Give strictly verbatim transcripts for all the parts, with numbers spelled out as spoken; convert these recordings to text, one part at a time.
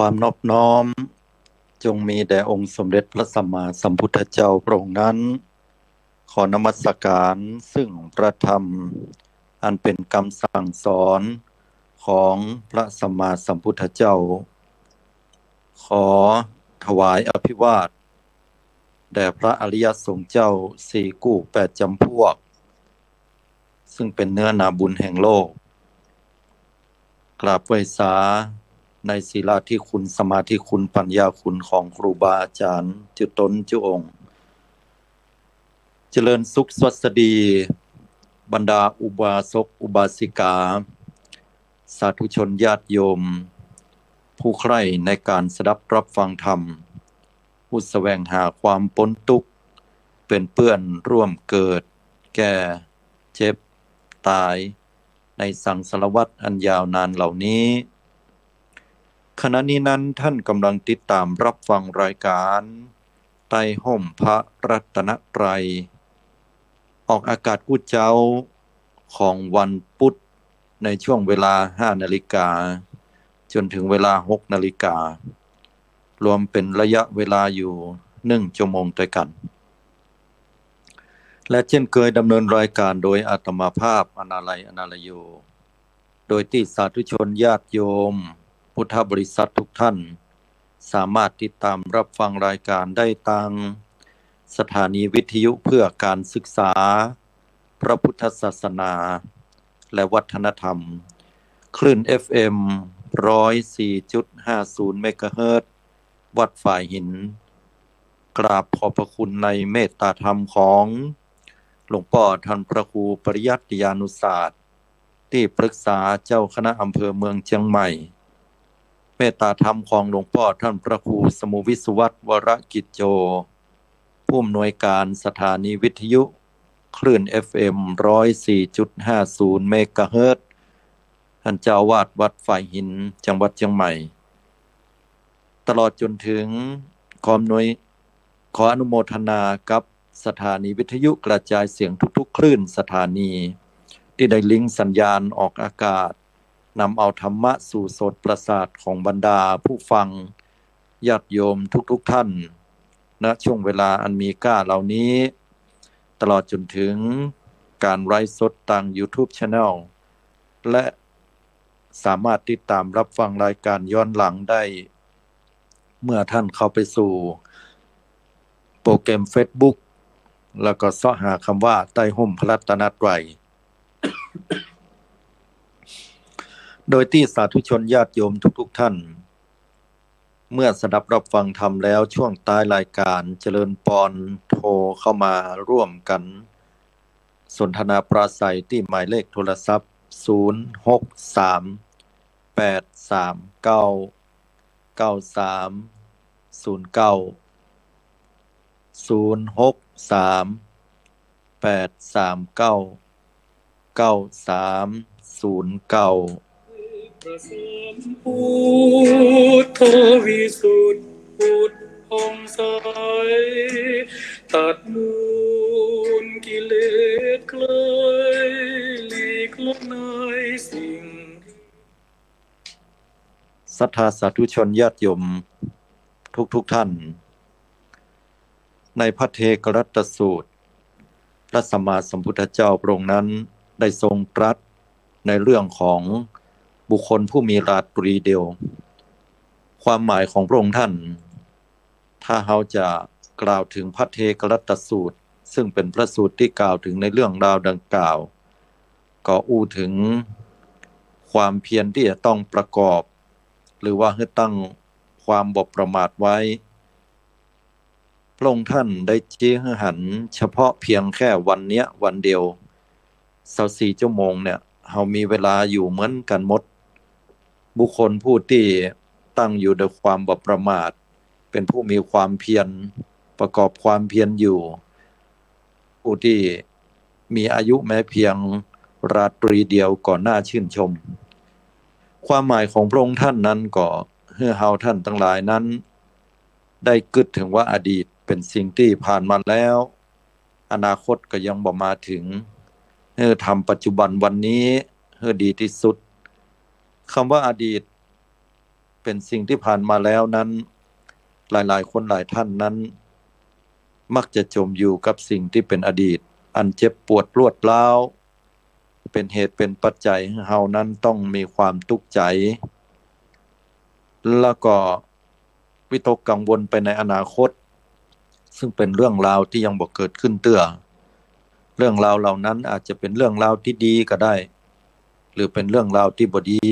ความนอบน้อมจงมีแด่องค์สมเด็จพระสัมมาสัมพุทธเจ้าพระองค์นั้น ขอนมัสการซึ่งพระธรรมอันเป็นกำสั่งสอนของพระสัมมาสัมพุทธเจ้า ขอถวายอภิวาทแด่พระอริยสงฆ์เจ้าสี่กู้แปดจำพวก ซึ่งเป็นเนื้อนาบุญแห่งโลก กราบไหว้สาในศีลาธิคุณ สมาธิคุณ ปัญญาคุณของครูบาอาจารย์จุ๊ตนจุ๊องค์ เจริญสุขสวัสดี บรรดาอุบาสกอุบาสิกา สาธุชนญาติโยม ผู้ใคร่ในการสดับรับฟังธรรม ผู้แสวงหาความป๊นตุ๊กข์ เปื้อนร่วมเกิด แก่ เจ็บ ต๋าย ในสังสารวัฏอันยาวนานเหล่านี้ ขณะนี้นั้นท่านกำลังติดตามรับฟังรายการใต้ฮ่มพระรัตนตรัย ออกอากาศกู้เจ๊าของวันพุธ ในช่วงเวลาห้านาฬิกา จ๋นถึงเวลาหกนาฬิกา รวมเป๋นระยะเวลาอยู่หนึ่งชั่วโมงตวยกั๋น และเจ้นเกยดำเนินรายการโดยอาตมาภาพ อนาลัย อนาลโย โดยตี้สาธุชนญาติโยมพุทธบริษัททุกท่าน สามารถติดตามรับฟังรายการได้ตางสถานีวิทยุเพื่อการศึกษาพระพุทธศาสนาและวัฒนธรรม คลื่น เอฟเอ็ม ร้อยสี่จุดห้าศูนย์ เมกะเฮิรตซ์ วัดฝายหิน กราบขอบพระคุณในเมตตาธรรมของหลวงป้อท่านพระครูปริยัติยานุศาสตร์ ตี้ปรึกษาเจ้าคณะอำเภอเมืองเจียงใหม่ เมตตาธรรมของหลวงป้อท่านพระครูสมุห์วิศวัตร วรกิจโจ ผู้อำนวยการสถานีวิทยุ คลื่น เอฟเอ็ม ร้อยสี่จุดห้าศูนย์ เมกะเฮิรตซ์ ท่านเจ้าอาวาสวัดฝายหิน จังหวัดเจียงใหม่ ตลอดจ๋นถึงขออำนวย ขออนุโมทนากับสถานีวิทยุกระจายเสียงทุกๆ คลื่นสถานี ตี้ได้ลิงก์สัญญาณออกอากาศ นำเอาธรรมะสู่โสตประสาทของบรรดาผู้ฟังญาติโยมทุกๆ ท่าน ณ ช่วงเวลาอันมีค่าเหล่านี้ ตลอดจ๋นถึงก๋านไลฟ์สดตางยูทูบแชนแนล และสามารถติดตามรับฟังรายการย้อนหลังได้ เมื่อท่านเข้าไปสู่โปรแกรมเฟซบุ๊ก แล้วก็เซาะหาคำว่าใต้ฮ่มพระรัตนตรัย โดยตี้สาธุชนญาติโยมทุกๆ ท่าน เมื่อสดับรับฟังธรรมแล้ว ช่วงท้ายรายการเจริญปอนโทรเข้ามาร่วมกั๋นสนทนาปราศรัยตี้หมายเลขโทรศัพท์ ศูนย์หกสาม แปดสามเก้า เก้าสามศูนย์เก้า ศูนย์หกสาม แปดสามเก้า เก้าสามศูนย์เก้า พระสัมพุทธวิสุทธิ์ผุดผ่องใส ตัดมูลกิเลสไกล หลีกละในสิ่ง ศรัทธาสาธุชนญาติโยมทุกๆ ท่าน ในพระเทกรัตตสูตร พระสัมมาสัมพุทธเจ้าพระองค์นั้นได้ทรงตรัสในเรื่องของบุคคลผู้มีราตรีเดียว ความหมายของพระองค์ท่าน ถ้าเฮาจะกล่าวเถิงพระเทกรัตตสูตร ซึ่งเป๋นพระสูตรตี้กล่าวเถิงในเรื่องราวดังกล่าว ก็อู้เถิงความเพียรตี้จะต้องประกอบ หรือว่าหื้อตั้งความบ่ประมาทไว้ พระองค์ท่านได้ชี้หื้อหันเฉพาะเพียงแค่วันเนี้ยวันเดียว ซาวสี่ชั่วโมงเนี่ย เฮามีเวลาอยู่เหมือนกั๋นหมด บุคคลผู้ตี้ตั้งอยู่โดยความบ่ประมาท เป๋นผู้มีความเพียร ประกอบความเพียรอยู่ ผู้ตี้มีอายุแม้เพียงราตรีเดียวก็น่าชื่นชม ความหมายของพระองค์ท่านนั้นก็หื้อเฮาท่านตังหลายนั้น ได้กึ๊ดเถิงว่าอดีตเป๋นสิ่งตี้ผ่านมาแล้ว อนาคตก็ยังบ่มาเถิง หื้อทำปัจจุบันวันนี้หื้อดีตี้สุด กำว่าอดีต เป เป็นสิ่งตี้ผ่านมาแล้วนั้น หลายๆ คนหลายท่านนั้น มักจะจ๋มอยู่กับสิ่งตี้เป๋นอดีต อันเจ็บปวดรวดร้าว เป๋นเหตุเป๋นปัจจัยหื้อเฮานั้นต้องมีความตุ๊กใจ๋ แล้วก็วิตกกังวลไปในอนาคต ซึ่งเป๋นเรื่องราวตี้ยังบ่เกิดขึ้นเตื้อ เรื่องราวเหล่านั้นอาจจะเป๋นเรื่องราวตี้ดีก็ได้ หรือเป๋นเรื่องราวตี้บ่ดี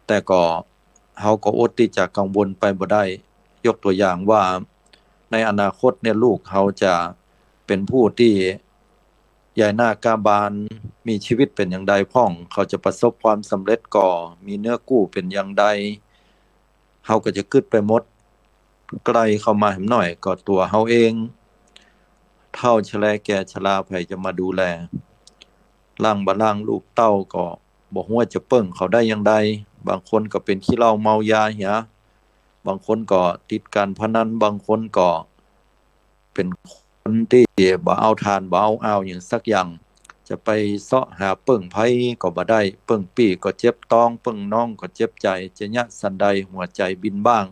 แต่ก็เฮาก็อดตี้จะกังวลไปบ่ได้ ยกตัวอย่างว่า ในอนาคตเนี่ยลูกเฮาจะเป๋นผู้ตี้ใหญ่หน้ากล้าบาน มีชีวิตเป๋นอย่างใดพ่อง เขาจะประสบความสำเร็จก่อ มีเนื้อกู้เป๋นอย่างใด เฮาก็จะกึ๊ดไปหมด ใก้เข้ามาแหมหน้อยก็ตั๋วเฮาเอง เฒ่าชะแลแก่ชราใผจะมาดูแล ล้างบ่ล้างลูกเต้าก็บ่ฮู้ว่าจะเปิ้งเขาได้อย่างใด บางคนก็เป๋นขี้เหล้าเมายาเหีย บางคนก็ติดการพนัน บางคนก็เป๋นคนตี้บ่เอาถ่านบ่เอาอ่าวหยังสักอย่าง จะไปเซาะหาเปิ้งใผก็บ่ได้ เปิ้งปี้ก็เจ็บต๊อง เปิ้งน้องก็เจ็บใจ๋ จะเยียะสันใดหัวใจ๋บินบ้าง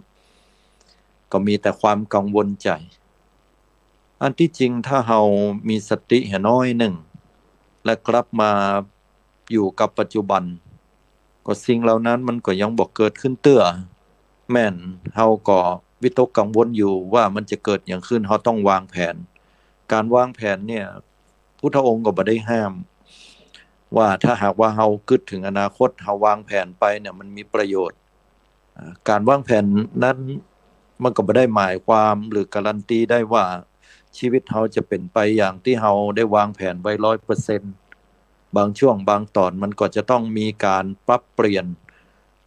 ก็มีแต่ความกังวลใจ๋ อันตี้จริงถ้าเฮามีสติเหียน้อยนึ่ง และกลับมาอยู่กับปัจจุบัน ก็สิ่งเหล่านั้นมันก็ยังบ่เกิดขึ้นเตื้อ แม่นเฮาก็วิตกกังวลอยู่ว่ามันจะเกิดหยังขึ้น เฮาต้องวางแผน การวางแผนเนี่ย พุทธองค์ก็บ่ได้ห้าม ว่าถ้าหากว่าเฮากึ๊ดเถิงอนาคต เฮาวางแผนไปเนี่ยมันมีประโยชน์ อ่า การวางแผนนั้นมันก็บ่ได้หมายความหรือการันตีได้ว่าชีวิตเฮาจะเป๋นไปอย่างตี้เฮาได้วางแผนไว้ร้อยเปอร์เซ็นต์ บางช่วงบางต๋อนมันก็จะต้องมีการปรับเปลี่ยน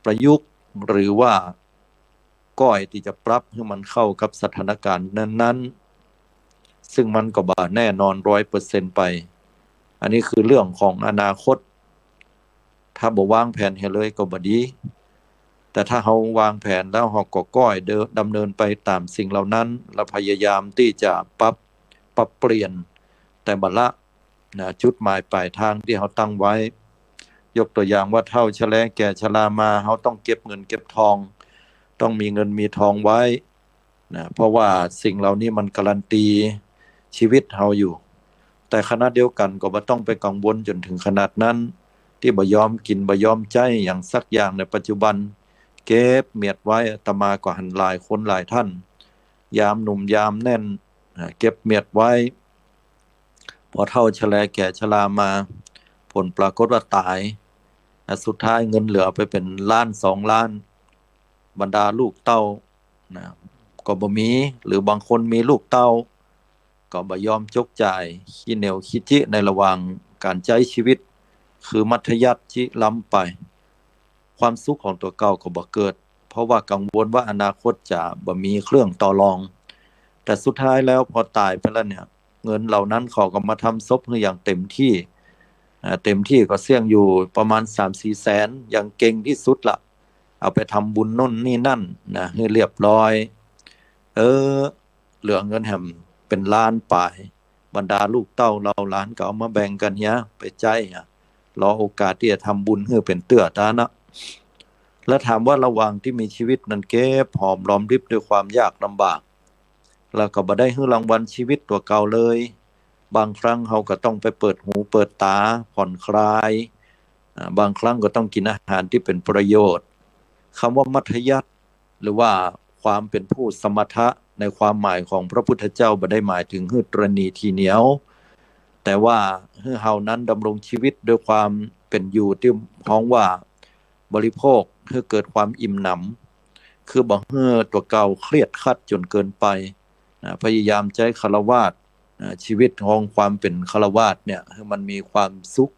ประยุกต์ หรือว่าก้อยตี้จะปรับหื้อมันเข้ากับสถานการณ์นั้นๆ ซึ่งมันก็บ่แน่นอนร้อยเปอร์เซ็นต์ไป อันนี้คือเรื่องของอนาคต ถ้าบ่วางแผนเหียเลยก็บ่ดี แต่ถ้าเฮาวางแผนแล้วเฮาก็ก้อยเดิน ดำเนินไปต๋ามสิ่งเหล่านั้น และพยายามตี้จะปรับ ปรับเปลี่ยน แต่บ่ละ นะ จุดหมายปลายทางตี้เฮาตั้งไว้ ยกตัวอย่างว่าเฒ่าชะแลแก่ชรามา เฮาต้องเก็บเงินเก็บทอง ต้องมีเงินมีทองไว้ นะ เพราะว่าสิ่งเหล่านี้มันการันตีชีวิตเฮาอยู่ แต่ขณะเดียวกั๋นก็บ่ต้องไปกังวลจ๋นเถิงขนาดนั้น ตี้บ่ยอมกิ๋นบ่ยอมใจ๊หยังสักอย่างในปัจจุบัน เก็บเมียดไว้ อาตมาก็หันหลายคนหลายท่าน ยามหนุ่มยามแน่น อ่า เก็บเมียดไว้ พอเฒ่าชะแลแก่ชรามา ผลปรากฏว่าต๋าย อ่า สุดท้ายเงินเหลือไปเป๋นล้านสองล้าน บรรดาลูกเต้า นะ ก็บ่มี หรือบางคนมีลูกเต้า ก็บ่ยอมจกจ่าย ขี้เหนียวขี้จิในระหว่างก๋านใจ๊ชีวิต คือมัธยัสถ์จิล้ำไป ความสุขของตั๋วเก่าก็บ่เกิด เพราะว่ากังวลว่าอนาคตจะบ่มีเครื่องต่อรอง แต่สุดท้ายแล้วพอต๋ายไปแล้วเนี่ย เงินเหล่านั้นเขาก็มาทำศพหื้ออย่างเต็มตี้ อ่า เต็มตี้ก็เสี้ยงอยู่ประมาณสามสี่แสน อย่างเก่งตี้สุดละ เอาไปทำบุญโน่นนี่นั่นนะ หื้อเรียบร้อย เออ เหลือเงินแหมเป๋นล้านปลาย บรรดาลูกเต้าเหล่าหลานก็เอามาแบ่งกั๋นเหีย ไปใจ๊เหีย รอโอกาสตี้จะทำบุญหื้อเป๋นเตื้อต๋านะ และถามว่าระหว่างตี้มีชีวิตนั้นเก็บหอมรอมริบด้วยความยากลำบาก แล้วก็บ่ได้หื้อรางวัลชีวิตตั๋วเก่าเลย บางครั้งเฮาก็ต้องไปเปิดหูเปิดต๋า ผ่อนคลาย อ่า บางครั้งก็ต้องกิ๋นอาหารตี้เป๋นประโยชน์ คำว่ามัธยัสถ์ หรือว่าความเป๋นผู้สมถะในความหมายของพระพุทธเจ้าบ่ได้หมายเถิงหื้อตระหนี่ถี่เหนียว แต่ว่าหื้อเฮานั้นดำรงชีวิตด้วยความเป๋นอยู่ตี้ฮ้องว่าบริโภคหื้อเกิดความอิ่มหนำ คือบ่หื้อตั๋วเก่าเครียดครัดจ๋นเกินไป นะ พยายามใจ๊ฆราวาส นะ ชีวิตของความเป๋นฆราวาสเนี่ย หื้อมันมีความสุข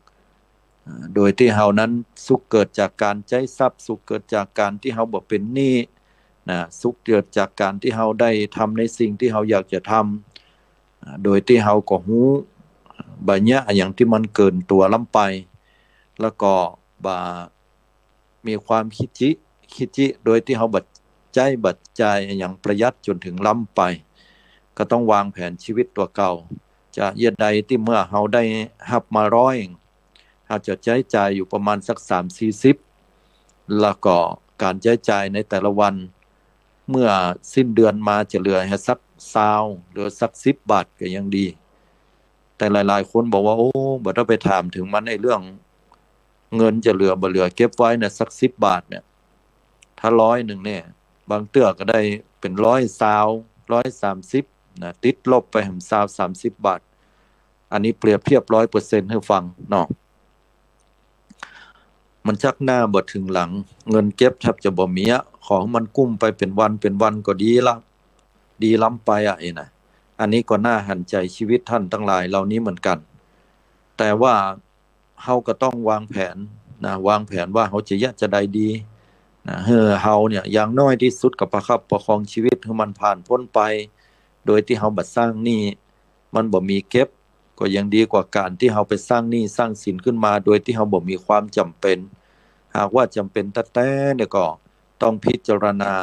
อ่า โดยตี้เฮานั้นสุขเกิดจากก๋านใจ๊ทรัพย์ สุขเกิดจากก๋านตี้เฮาบ่เป๋นหนี้ นะ สุขเกิดจากก๋านตี้เฮาได้ทำในสิ่งตี้เฮาอยากจะทำ อ่า โดยตี้เฮาก็ฮู้ บ่เยียะอะหยังตี้มันเกินตั๋วล้ำไป แล้วก็บ่ มีความขี้จิ ขี้จิ โดยตี้เฮาบ่ใจ๊บ่จ่ายอะหยังประหยัดจ๋นเถิงล้ำไป ก็ต้องวางแผนชีวิตตั๋วเก่า จะเยียะใดตี้เมื่อเฮาได้ฮับมาร้อย เฮาจะใจ๊จ่ายอยู่ประมาณสักสามสี่สิบ แล้วก็ ก๋านใจ๊จ่ายในแต่ละวัน เมื่อสิ้นเดือนมาจะเหลือสักซาว เหลือสักสิบบาทก็ยังดี แต่หลายๆ คนบอกว่า โอ้ บ่ต้องไปถามเถิงมัน ไอ้เรื่องเงินจะเหลือบ่เหลือเก็บไว้นะ สักสิบบาทเนี่ย ถ้าร้อยนึ่งเนี่ย บางเตื้อก็ได้เป๋นร้อยซาว ร้อยสามสิบนะ ติดลบไปแหมซาว สามสิบบาท อันนี้เปรียบเทียบร้อยเปอร์เซ็นต์หื้อฟังเนาะ มันจักหน้าบ่เถิงหลัง เงินเก็บแทบจะบ่มีอะ ขอหื้อมันกุ้มไปเป๋นวันเป๋นวันก็ดีละ ดีล้ำไปอะ เอ้ยนะ อันนี้ก็น่าหันใจ๋ชีวิตต้านตังหลายเหล่านี้เหมือนกั๋น แต่ว่าเฮาก็ต้องวางแผนนะ วางแผนว่าเฮาจะเยียะจาใดดีนะ หื้อเฮาเนี่ยอย่างน้อยตี้สุดก็ประคับประคองชีวิตหื้อมันผ่านป๊นไป โดยตี้เฮาบ่สร้างหนี้ มันบ่มีเก็บ ก็ยังดีกว่าก๋านตี้เฮาไปสร้างหนี้สร้างสินขึ้นมา โดยตี้เฮาบ่มีความจ๋ำเป๋น หากว่าจ๋ำเป๋นแต๊ๆ เนี่ยก็ต้องพิจารณา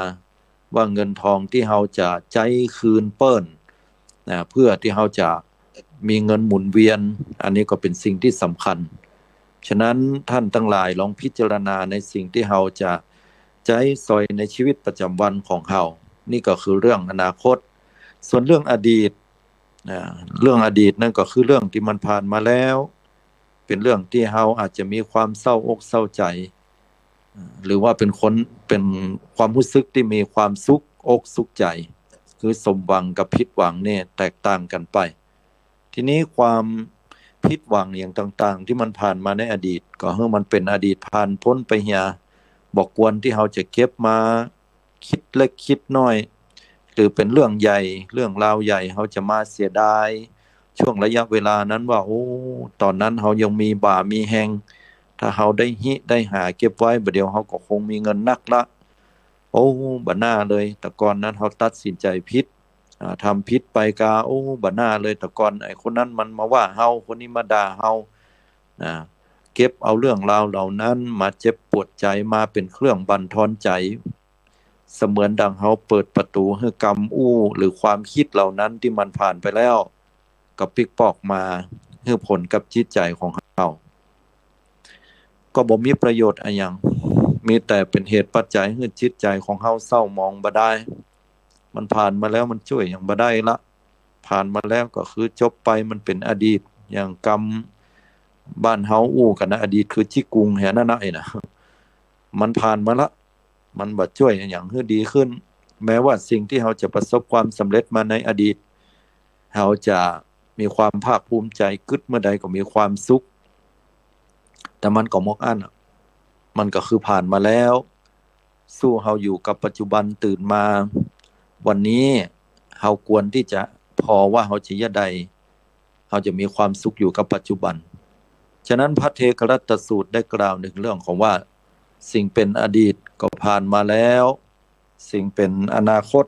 ว่าเงินทองตี้เฮาจะใจ๊คืนเปิ้นนะ เพื่อตี้เฮาจะมีเงินหมุนเวียน อันนี้ก็เป๋นสิ่งตี้สำคัญ ฉะนั้นต้านตังหลายลองพิจารณาในสิ่งตี้เฮาจะใจ๊สอยในชีวิตประจ๋ำวันของเฮา นี่ก็คือเรื่องอนาคต ส่วนเรื่องอดีต อ่า เรื่องอดีตนั่นก็คือเรื่องตี้มันผ่านมาแล้ว เป๋นเรื่องตี้เฮาอาจจะมีความเศร้าอกเศร้าใจ๋ อ่า หรือว่าเป๋นคน เป๋นความฮู้สึกตี้มีความสุขอกสุขใจ๋ คือสมหวังกับผิดหวังเนี่ยแตกต่างกั๋นไป ทีนี้ความผิดหวังอย่างต่างๆ ตี้มันผ่านมาในอดีต ก็หื้อมันเป๋นอดีตผ่านป๊นไปเหีย บ่ควรตี้เฮาจะเก็บมา กึ๊ดเล็กกึ๊ดน้อย หรือเป๋นเรื่องใหญ่ เรื่องราวใหญ่ เฮาจะมาเสียดายช่วงระยะเวลานั้นว่า โอ้ ต๋อนนั้นเฮายังมีบ่ามีแฮง ถ้าเฮาได้ฮิได้หาเก็บไว้ บ่าเดี่ยวเฮาก็คงมีเงินนักละ โอ้ บ่น่าเลย แต่ก่อนนั้นเฮาตัดสินใจ๋ผิด อ่า ทำผิดไปกา โอ้ บ่น่าเลย แต่ก่อนไอ้คนนั้นมันมาว่าเฮา คนนี้มาด่าเฮา นะ เก็บเอาเรื่องราวเหล่านั้นมาเจ็บปวดใจ๋ มาเป๋นเครื่องบั่นทอนใจ๋ เสมือนดังเฮาเปิดประตู๋หื้อกำอู้ หรือความกึ๊ดเหล่านั้นตี้มันผ่านไปแล้ว ก็ปิ๊กปอกมาหื้อผลกับจิตใจ๋ของเฮา ก็บ่มีประโยชน์อะหยัง มีแต่เป๋นเหตุปัจจัยหื้อจิตใจ๋ของเฮาเศร้าหมองบ่ดาย มันผ่านมาแล้วมันจ้วยหยังบ่ได้ละ ผ่านมาแล้วก็คือจบไป มันเป๋นอดีต อย่างกำบ้านเฮาอู้กั๋นนะ อดีตคือจิกกุงแหมนั่นนะ ไอ้นะ มันผ่านมาละ มันบ่จ้วยอะหยังหื้อดีขึ้น แม้ว่าสิ่งตี้เฮาจะประสบความสำเร็จมาในอดีต เฮาจะมีความภาคภูมิใจ๋กึ๊ดเมื่อใดก็มีความสุข แต่มันก็หมกอั้นอะ มันก็คือผ่านมาแล้ว สู้เฮาอยู่กับปัจจุบัน ตื่นมาวันนี้ เฮาควรตี้จะผ่อว่าเฮาจะเยียะใด เฮาจะมีความสุขอยู่กับปัจจุบัน ฉะนั้นพระเทกรัตตสูตรได้กล่าวเถิงเรื่องของว่า สิ่งเป๋นอดีตก็ผ่านมาแล้ว สิ่งเป๋นอนาคต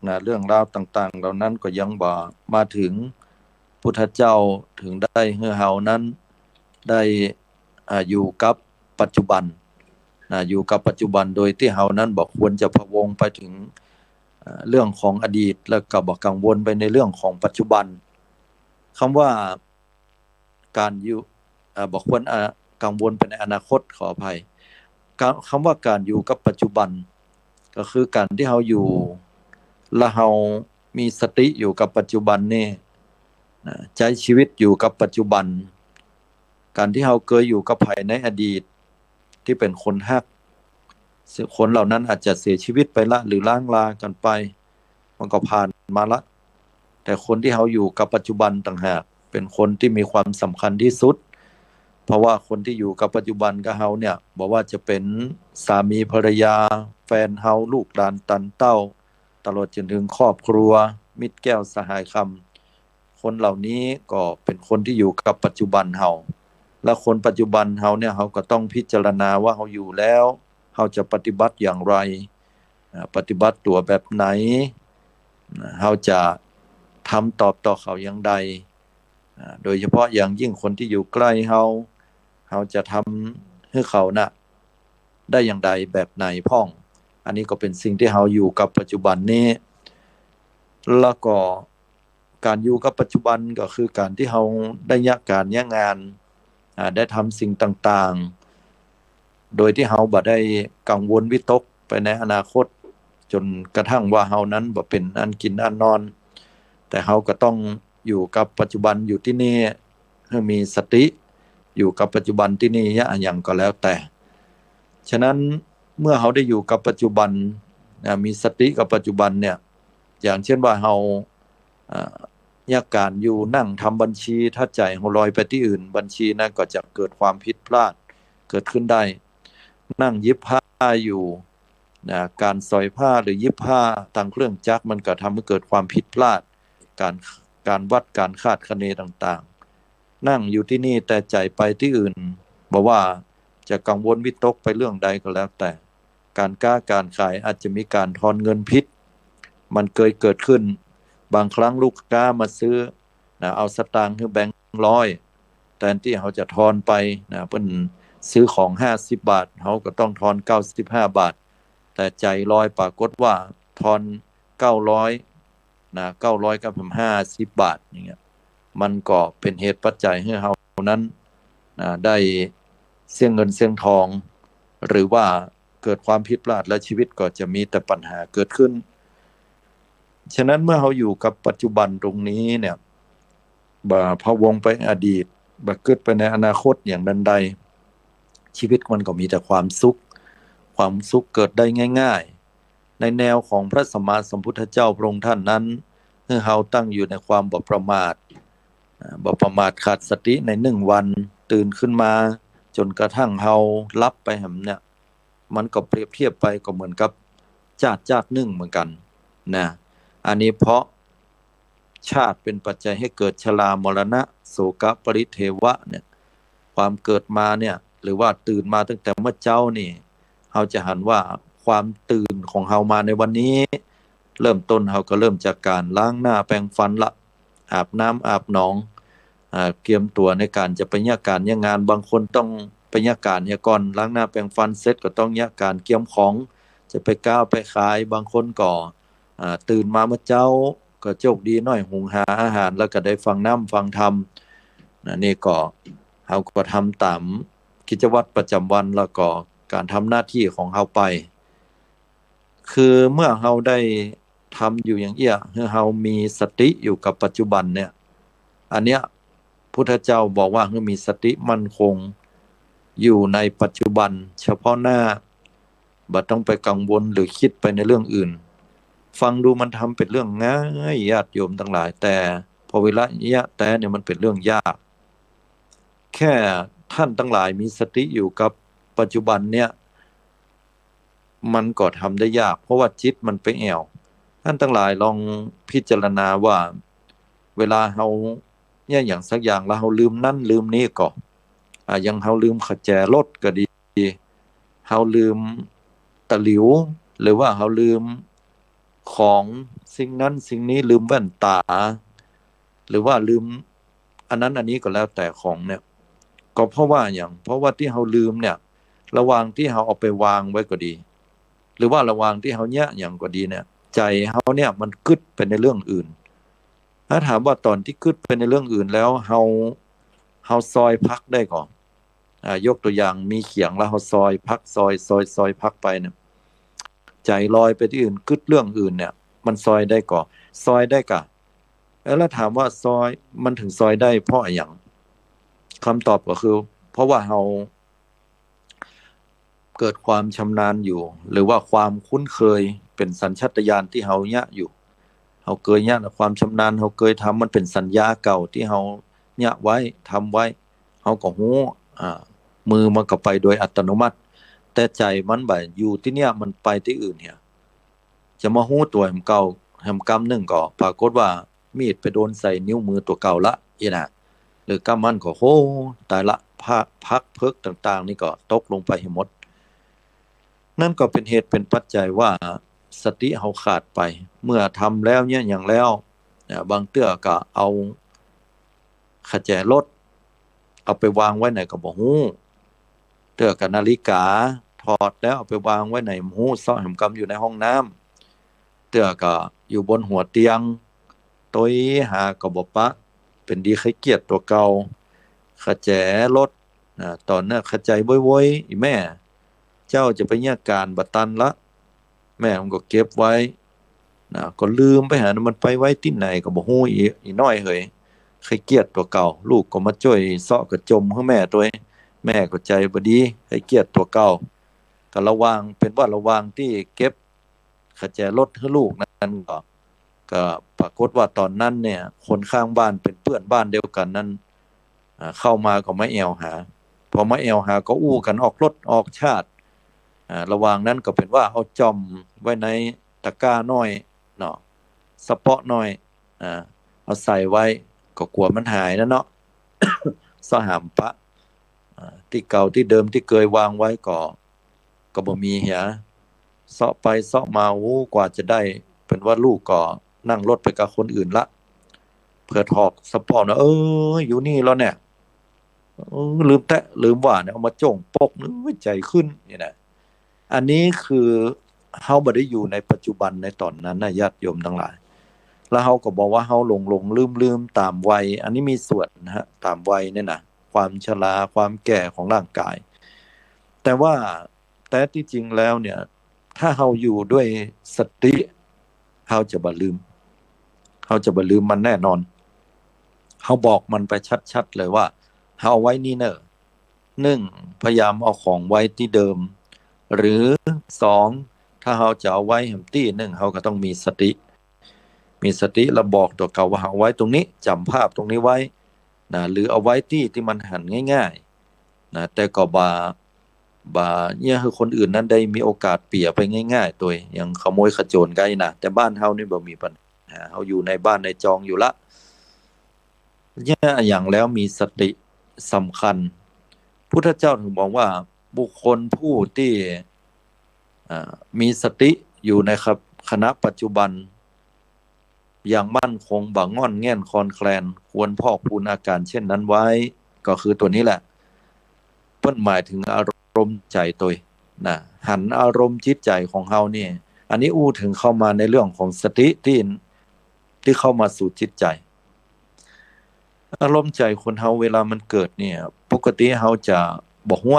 นะ เรื่องราวต่างๆ เหล่านั้นก็ยังบ่มาเถิง พุทธเจ้าเถิงได้หื้อเฮานั้นได้ อ่า อยู่กับปัจจุบันนะ อยู่กับปัจจุบัน โดยตี้เฮานั้นบ่ควรจะพะวงไปเถิง อ่า เรื่องของอดีต แล้วก็บ่กังวลไปในเรื่องของปัจจุบัน กำว่าก๋านอยู่ อ่า บ่ควร อ่า กังวลไปในอนาคต ขออภัย กำ กำว่าก๋านอยู่กับปัจจุบัน ก็คือก๋านตี้เฮาอยู่ และเฮามีสติอยู่กับปัจจุบันนี่นะ ใจ๊ชีวิตอยู่กับปัจจุบัน ก๋านตี้เฮาเกยอยู่กับใผในอดีต ตี้เป๋นคนฮัก ซึ่งคนเหล่านั้นอาจจะเสียชีวิตไปละ หรือร้างลากั๋นไป มันก็ผ่านมาละ แต่คนตี้เฮาอยู่กับปัจจุบันต่างหาก เป๋นคนตี้มีความสำคัญตี้สุด เพราะว่าคนตี้อยู่กับปัจจุบันกับเฮาเนี่ย บ่ว่าจะเป๋นสามีภรรยา แฟนเฮา ลูกหลานตันเต้า ตลอดจ๋นเถิงครอบครัว มิตรแก้วสหายคำ คนเหล่านี้ก็เป๋นคนตี้อยู่กับปัจจุบันเฮา และคนปัจจุบันเฮาเนี่ย เฮาก็ต้องพิจารณาว่าเฮาอยู่แล้ว เฮาจะปฏิบัติอย่างไร อ่า ปฏิบัติตั๋วแบบไหน อ่า เฮาจะทำตอบต่อเขาอย่างใด อ่า โดยเฉพาะอย่างยิ่งคนตี้อยู่ใก้เฮา เฮาจะทำหื้อเขาน่ะ ได้อย่างใดแบบไหนพ่อง อันนี้ก็เป๋นสิ่งตี้เฮาอยู่กับปัจจุบันนี้ แล้วก็ก๋านอยู่กับปัจจุบันก็คือก๋านตี้เฮาได้เยียะก๋านเยียะงาน อ่า ได้ทำสิ่งต่างๆ โดยตี้เฮาบ่ได้กังวลวิตก ไปในอนาคต จ๋นกระทั่งว่าเฮานั้นบ่เป๋นอันกิ๋นอันนอน แต่เฮาก็ต้องอยู่กับปัจจุบัน อยู่ตี้นี่ หื้อมีสติ อยู่กับปัจจุบันตี้นี่ อะหยังก็แล้วแต่ ฉะนั้นเมื่อเฮาได้อยู่กับปัจจุบัน อ่า มีสติกับปัจจุบันเนี่ย อย่างเช่นว่าเฮา อ่า เยียะก๋านอยู่ นั่งทำบัญชี ถ้าใจ๋เฮาลอยไปตี้อื่น บัญชีนั้นก็จะเกิดความผิดพลาดเกิดขึ้นได้ นั่งหยิบผ้าอยู่นะ ก๋านสอยผ้าหรือหยิบผ้าตางเครื่องจักร มันก็ทำให้เกิดความผิดพลาด ก๋าน ก๋านวัด ก๋านคาดคะเนต่างๆ นั่งอยู่ตี้นี่แต่ใจ๋ไปตี้อื่น บ่ว่าจะกังวลวิตกไปเรื่องใดก็แล้วแต่ ก๋านก๊าก๋านขายอาจจะมีก๋านทอนเงินผิด มันเกยเกิดขึ้น บางครั้งลูกก๊ามาซื้อนะ เอาสตางค์หื้อแบงค์ร้อย แตนตี้เฮาจะทอนไปนะ เปิ้นซื้อของห้าสิบบาท เฮาก็ต้องทอนเก้าสิบห้าบาท แต่ใจ๋ลอยปรากฏว่าทอนเก้าร้อยนะ เก้าร้อยกับห้าสิบบาทอย่างเงี้ย มันก็เป๋นเหตุปัจจัยหื้อเฮานั้นนะ ได้เสียเงินเสียทอง หรือว่าเกิดความผิดพลาด และชีวิตก็จะมีแต่ปัญหาเกิดขึ้น ฉะนั้นเมื่อเฮาอยู่กับปัจจุบันตรงนี้เนี่ย บ่พะวงไปอดีต บ่กึ๊ดไปในอนาคตอย่างใด ชีวิตมันก็มีแต่ความสุข ความสุขเกิดได้ง่ายๆ ในแนวของพระสัมมาสัมพุทธเจ้าพระองค์ท่านนั้น หื้อเฮาตั้งอยู่ในความบ่ประมาท อ่า บ่ประมาทขาดสติในนึ่งวัน ตื่นขึ้นมาจ๋นกระทั่งเฮาหลับไปแหมเนี่ย มันก็เปรียบเทียบไปก็เหมือนกับจ๊าดจ๊าดนึ่งเหมือนกั๋นนะ อันนี้เพราะชาติเป๋นปัจจัยให้เกิดชรามรณะ โสกะปริเทวะเนี่ย ความเกิดมาเนี่ย หรือว่าตื่นมาตั้งแต่เมื่อเจ๊านี่ เฮาจะหันว่าความตื่นของเฮามาในวันนี้ เริ่มต้นเฮาก็เริ่มจากก๋านล้างหน้าแปรงฟันละ อาบน้ำอาบหนอง อ่า เกียมตั๋วในก๋านจะไปเยียะก๋านเยียะงาน บางคนต้องไปเยียะก๋านเหียก่อน ล้างหน้าแปรงฟันเสร็จก็ต้องเยียะก๋านเกียมของ จะไปก๊าไปขาย บางคนก็ อ่า ตื่นมาเมื่อเจ๊าก็โจคดีหน้อย หุงหาอาหาร แล้วก็ได้ฟังน้ำฟังธรรมนะ นี่ก็เฮาก็ทำต๋ามกิจวัตรประจ๋ำวัน แล้วก็ก๋านทำหน้าตี้ของเฮาไป คือเมื่อเฮาได้ทำอยู่อย่างเอี้ย หื้อเฮามีสติอยู่กับปัจจุบันเนี่ย อันเนี้ยพุทธเจ้าบอกว่าหื้อมีสติมั่นคงอยู่ในปัจจุบันเฉพาะหน้า บ่ต้องไปกังวลหรือกึ๊ดไปในเรื่องอื่น ฟังดูมันทำเป๋นเรื่องง่าย ญาติโยมตังหลาย แต่พอเวลาเยียะแต๊เนี่ยมันเป๋นเรื่องยาก แค่ต้านตังหลายมีสติอยู่กับปัจจุบันเนี่ย มันก็ทำได้ยาก เพราะว่าจิตมันไปแอ่ว ต้านตังหลายลองพิจารณาว่า เวลาเฮาเยียะหยังสักอย่างแล้วเฮาลืมนั้นลืมนี้ก่อ อ่า อย่างเฮาลืมขะแจรถก็ดี เฮาลืมตะหลิว หรือว่าเฮาลืมของสิ่งนั้นสิ่งนี้ ลืมแว่นต๋า หรือว่าลืมอันนั้นอันนี้ก็แล้วแต่ของเนี่ย ก็เพราะว่าหยัง เพราะว่าตี้เฮาลืมเนี่ย ระหว่างตี้เฮาเอาไปวางไว้ก็ดี หรือว่าระหว่างตี้เฮาเยียะหยังก็ดีเนี่ย ใจ๋เฮาเนี่ยมันกึ๊ดไปในเรื่องอื่น ถ้าถามว่าต๋อนตี้กึ๊ดไปในเรื่องอื่นแล้ว เฮา เฮาซอยผักได้ก่อ อ่า ยกตั๋วอย่างมีเขียงแล้วเฮาซอยผัก ซอย ซอย ซอยผักไปเนี่ย ใจ๋ลอยไปตี้อื่น กึ๊ดเรื่องอื่นเนี่ย มันซอยได้ก่อ ซอยได้ก่ะ เอ้ย แล้วถามว่าซอย มันเถิงซอยได้เพราะอะหยัง กำตอบก็คือ เพราะว่าเฮาเกิดความชำนาญอยู่ หรือว่าความคุ้นเคย เป๋นสัญชาตญาณตี้เฮาเยียะอยู่ เฮาเกยเยียะ ความชำนาญ เฮาเกยทำ มันเป๋นสัญญาเก่าตี้เฮาเยียะไว้ ทำไว้ เฮาก็ฮู้ อ่า มือมันก็ไปโดยอัตโนมัติ แต่ใจ๋มันบ่อยู่ตี้เนี่ย มันไปตี้อื่นเหีย จะมาฮู้ตั๋วแหมเก่า แหมกำนึ่งก็ปรากฏว่ามีดไปโดนใส่นิ้วมือตั๋วเก่าละ อี้นะ หรือกำนั้นก็ โห ต๋ายละ ผัก ผักเผือกต่างๆ นี่ก็ตกลงไปหื้อหมด นั่นก็เป๋นเหตุเป๋นปัจจัยว่าสติเฮาขาดไป เมื่อทำแล้วเยียะหยังแล้ว อ่า บางเตื้อก็เอาขะแจรถ เอาไปวางไว้ไหนก็บ่ฮู้ เตื้อก็นาฬิกา ถอดแล้วเอาไปวางไว้ไหนบ่ฮู้ เซาะแหมกำอยู่ในห้องน้ำ เตื้อก็อยู่บนหัวเตียง ตวยหาก็บ่ปะ เป๋นดีใค่เกียจตั๋วเก่า ขะแจรถ อ่า ต๋อนนั้นขะแจโวยๆ อี่แม่ เจ้าจะไปเยียะก๋านบ่ตันละ แม่มันก็เก็บไว้ นะ ก็ลืมไปหา มันไปไว้ตี้ไหนก็บ่ฮู้ อี อีน้อยเหย ใค่เกียจตั๋วเก่า ลูกก็มาจ้วยเซาะกระจมหื้อแม่ตวย แม่ก็ใจ๋บ่ดี ใค่เกียจตั๋วเก่า ก็ระหว่าง เป๋นว่าระหว่างตี้เก็บขะแจรถหื้อลูกนั้นก็ ก็ปรากฏว่าต๋อนนั้นเนี่ย คนข้างบ้านเป๋นเปื้อนบ้านเดียวกั๋นนั้น อ่า เข้ามาก็มาแอ่วหา พอมาแอ่วหาก็อู้กั๋นออกรสออกชาติ อ่า ระหว่างนั้นก็เป๋นว่าเอาจ่อมไว้ในตะกร้าน้อยเนาะ สะเปาะน้อย อ่า เอาใส่ไว้ ก็กั๋วมันหายนะเนาะ เซาะหามปะ อ่า ตี้เก่าตี้เดิมตี้เกยวางไว้ก็ ก็บ่มีเหีย เซาะไปเซาะมา โอ้ กว่าจะได้ เป๋นว่าลูกก็นั่งรถไปกับคนอื่นละ เปื้อถอกสะเปาะนะ เออ อยู่นี่แล้วเนี่ย เออ ลืมแต๊ลืมว่าเนี่ย เอามาจ้องปก เอ้ย ใจ๋ขึ้น นี่นะ อันนี้คือเฮาบ่ได้อยู่ในปัจจุบันในต๋อนนั้นนะ ญาติโยมตังหลาย แล้วเฮาก็บอกว่าเฮาหลงๆ ลืมๆ ต๋ามวัย อันนี้มีส่วนนะฮะ ต๋ามวัยเนี่ยนะ ความชรา ความแก่ของร่างกาย แต่ว่าแต๊ตี้จริงแล้วเนี่ย ถ้าเฮาอยู่ด้วยสติ เฮาจะบ่ลืม เฮาจะบ่ลืมมันแน่นอน เฮาบอกมันไปชัดๆ เลยว่า เฮาเอาไว้นี่เน่อ นึ่ง พยายามเอาของไว้ตี้เดิม หรือ สอง ถ้าเฮาจะเอาไว้แหมตี้นึ่ง เฮาก็ต้องมีสติ มีสติแล้วบอกตั๋วเก่าว่า เอาไว้ตรงนี้ จ๋ำภาพตรงนี้ไว้ นะ หรือเอาไว้ตี้ ตี้มันหันง่ายๆ นะ แต่ก็บ่า บ่าเยียะหื้อคนอื่นนั้นได้มีโอกาสเปียไปง่ายๆ ตวย อย่างขโมยขโจรใก้นะ แต่บ้านเฮานี่บ่มีปัญหา เฮาอยู่ในบ้านในจองอยู่ละ เยียะอะหยังแล้วมีสติสำคัญ พุทธเจ้าถึงบอกว่าบุคคลผู้ตี้ อ่า มีสติอยู่ในขะ- ขณะปัจจุบัน อย่างมั่นคง บ่ง่อนแง่นคลอนแคลน ควรพอกพูนอาการเช่นนั้นไว้ ก็คือตั๋วนี้แหละ เปิ้นหมายถึงอารมณ์ใจ๋ตวยนะ หันอารมณ์จิตใจ๋ของเฮานี่ อันนี้อู้ถึงเข้ามาในเรื่องของสติตี้ ตี้เข้ามาสู่จิตใจ๋ อารมณ์ใจ๋คนเฮาเวลามันเกิดเนี่ย ปกติเฮาจะบ่ฮู้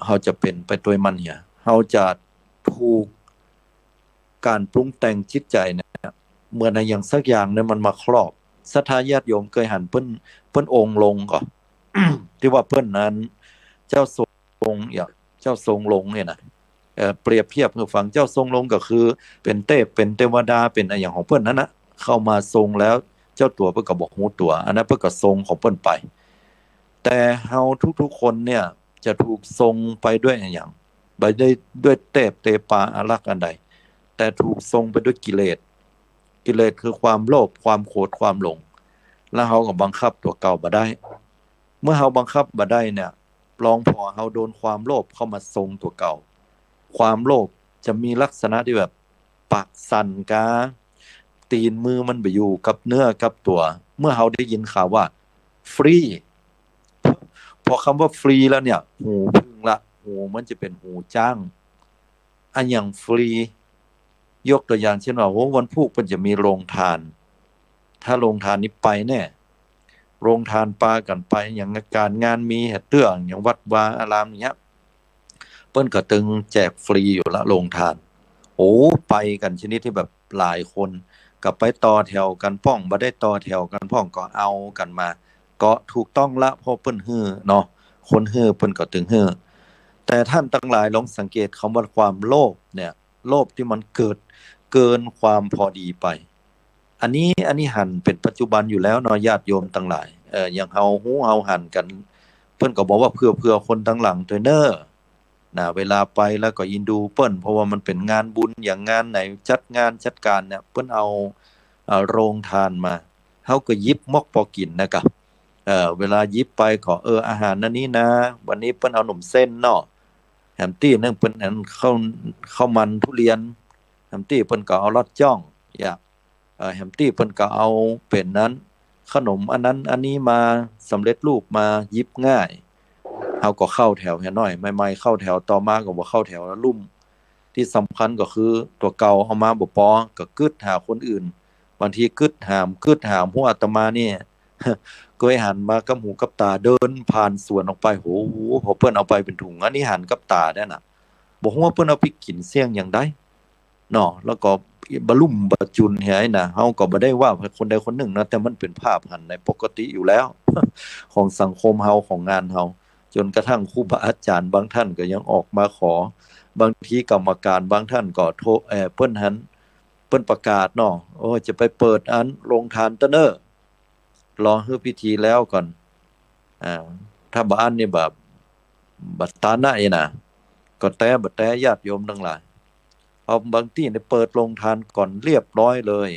เฮาจะเป๋นไปตวยมันเหีย เฮาจะถูก ก๋านปรุงแต่งจิตใจ๋เนี่ย เหมือนอะหยังสักอย่างเนี่ยมันมาครอบ ศรัทธาญาติโยมเกยหันเปิ้น เปิ้นองค์ลงก่อ ตี้ว่าเปิ้นนั้น เจ้าทรง อย่าง เจ้าทรงลงเนี่ยนะ เอ่อ เปรียบเทียบหื้อฟัง เจ้าทรงลงก็คือเป๋นเตพ เป๋นเตวดา เป๋นอะหยังของเปิ้นนั้นนะ เข้ามาทรงแล้ว เจ้าตั๋วเปิ้นก็บ่ฮู้ตั๋ว อันนั้นเปิ้นก็ทรงของเปิ้นไป แต่เฮาทุกๆ คนเนี่ย จะถูกทรงไปด้วยอะหยัง ไปได้ด้วยเตพเตปาอารักษ์อันใด แต่ถูกทรงไปด้วยกิเลส กิเลสคือความโลภ ความโกรธ ความหลง แล้วเฮาก็บังคับตั๋วเก่าบ่ได้ เมื่อเฮาบังคับบ่ได้เนี่ย ลองผ่อเฮาโดนความโลภเข้ามาทรงตั๋วเก่า ความโลภจะมีลักษณะตี้แบบปากสั่นก๊า ตี๋นมือมันบ่อยู่กับเนื้อกับตั๋ว เมื่อเฮาได้ยินข่าวว่าฟรี พอคำว่าฟรีแล้วเนี่ย หูผึ้งละ หูมันจะเป๋นหูจ๊าง อะหยังฟรี ยกตั๋วอย่างเช่นว่า โห วันพูกเปิ้นจะมีโฮงตาน ถ้าโฮงตานนี้ไปแน่ โฮงตานปากั๋นไป อย่างก๋านงานมีแหเตื้อ อย่างวัดวาอารามอย่างเงี้ย เปิ้นก็ตึงแจกฟรีอยู่ละโฮงตาน โอ้ ไปกั๋นชนิดตี้แบบหลายคน ก็ไปต่อแถวกั๋นพ่อง บ่ได้ต่อแถวกั๋นพ่อง ก็เอากั๋นมา ก็ถูกต้องละ เพราะเปิ้นหื้อเนาะ คนหื้อเปิ้นก็ตึงหื้อ แต่ต้านตังหลายลองสังเกตกำว่าความโลภเนี่ย โลภตี้มันเกิดเกินความพอดีไป อันนี้ อันนี้หันเป๋นปัจจุบันอยู่แล้วเนาะ ญาติโยมตังหลาย เอ่อ อย่างเฮาฮู้เฮาหันกั๋น เปิ้นก็บอกว่าเผื่อ เผื่อคนตังหลังตวยเน่อ นะ เวลาไปแล้วก็อินดูเปิ้น เพราะว่ามันเป๋นงานบุญ อย่างงานไหนจัดงานจัดก๋านเนี่ย เปิ้นเอา เอาโฮงตานมา เฮาก็หยิบมอกปอกิ๋นนะกะ เอ่อ เวลาหยิบไปก็ เออ อาหารอันนี้นะ วันนี้เปิ้นเอาหนมเส้นเนาะ แหมตี้นึ่งเปิ้นอันข้าว ข้าวมันทุเรียน แหมตี้เปิ้นก็เอาลอดจ้อง อย่าง เอ่อ แหมตี้เปิ้นก็เอาเป๋นนั้น ขนมอันนั้นอันนี้มา สำเร็จรูปมา หยิบง่าย เฮาก็เข้าแถวเหียหน้อย ใหม่ๆ เข้าแถว ต่อมาก็บ่เข้าแถวแล้วลุ่ม ตี้สำคัญก็คือตั๋วเก่าเอามาบ่ปอ ก็กึ๊ดหาคนอื่น บางทีกึ๊ดหาม กึ๊ดหาม พวกอาตมานี่ เกยหันมากับหูกับต๋า เดินผ่านสวนออกไป โห พอเปิ้นเอาไปเป๋นถุง อันนี้หันกับต๋าได้นะ บ่ฮู้ว่าเปิ้นเอาไปกิ๋นเสี้ยงอย่างใด เนาะ แล้วก็บะลุ่มบะจุนเหียนะ เฮาก็บ่ได้ว่าคนใดคนนึ่งนะ แต่มันเป๋นภาพหันในปกติอยู่แล้ว ของสังคมเฮา ของงานเฮา จ๋นกระทั่งครูบาอาจ๋ารย์บางต้านก็ยังออกมาขอ บางทีกรรมก๋านบางต้านก็โทร เอ่อ เปิ้นหัน เปิ้นประกาศเนาะ โอ้ จะไปเปิดอันโฮงตานเต๊อะเน่อ รอหื้อพิธีแล้วก่อน อ่า ถ้าบ่อั้นนี่แบบ บ่ตานนะ ก็แต๊บ่แต๊ญาติโยมตังหลาย เพราะบางตี้นี่เปิดโฮงตานก่อนเรียบร้อยเลย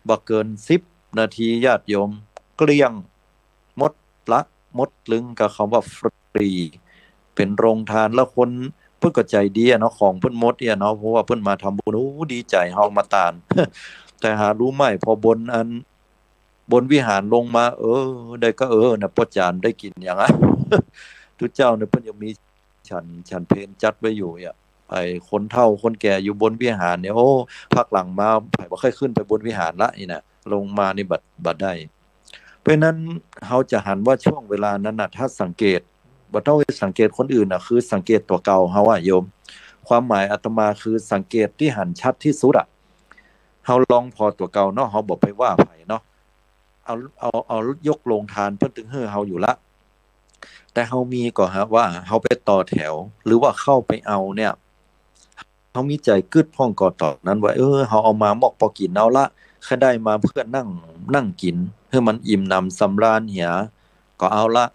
บ่เกินสิบนาทีญาติโยมเกลี้ยง หมดละหมดลึงกับกำว่าฟรี เป๋นโฮงตาน แล้วคนเปิ้นก็ใจ๋ดีอะเนาะ ของเปิ้นหมดเนี่ยเนาะ เพราะว่าเปิ้นมาทำบุญ โอ้ ดีใจ๋ เฮามาตาน แต่หาฮู้ไหม พอบนอัน บนวิหารลงมา เออ ได้ก็เออนะ ป้อจ๋ารย์ได้กิ๋นหยังอะ ตุ๊เจ้าเนี่ยเปิ้นยังมีฉัน ฉันเพลจัดไว้อยู่เนี่ย ไอ้คนเฒ่าคนแก่อยู่บนวิหารเนี่ย โอ้ พักหลังมาใผบ่ค่อยขึ้นไปบนวิหารละนี่นะ ลงมานี่บ่ บ่ได้ เพราะฉะนั้นเฮาจะหันว่าช่วงเวลานั้นน่ะ ถ้าสังเกต บ่ต้องไปสังเกตคนอื่นน่ะ คือสังเกตตั๋วเก่าเฮาอะโยม ความหมายอาตมาคือสังเกตตี้หันชัดตี้สุดอะ เฮาลองผ่อตั๋วเก่าเนาะ เฮาบ่ไปว่าใผเนาะ เอา เอา เอายกโฮงตานเปิ้นตึงหื้อเฮาอยู่ละ แต่เฮามีก่อฮะ ว่าเฮาไปต่อแถว หรือว่าเข้าไปเอาเนี่ย เฮามีใจ๋กึ๊ดพ่องก่อต๋อนนั้นว่า เออ เฮาเอามามอบปอกิ๋นเอาละ ใค่ได้มาเปื้อนั่ง นั่งกิ๋นหื้อมันอิ่มหนำสำราญเหีย ก็เอาละ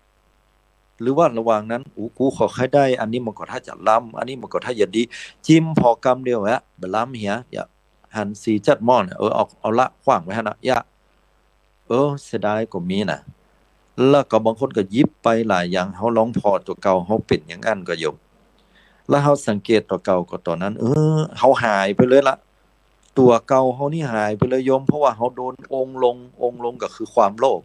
หรือว่าระหว่างนั้น อู้ กูขอใค่ได้ อันนี้มันก็ถ้าจะล้ำ อันนี้มันก็ถ้าจะดี จิ้มผ่อกำเดียวอะ บ่ล้ำเหีย อย่าหันสีจัดหม้อเนี่ย เออ เอา เอาละ ขว้างไว้หั้นนะ อย่า เออ เสียดายก็มีนะ แล้วก็บางคนก็หยิบไปหลายอย่าง เฮาลองผ่อตั๋วเก่าเฮาเป๋นอย่างอั้นก็โยม แล้วเฮาสังเกตตั๋วเก่าก่อต๋อนนั้น เออ เฮาหายไปเลยละ ตั๋วเก่าเฮานี่หายไปเลยโยม เพราะว่าเฮาโดนองค์ลง องค์ลงก็คือความโลภ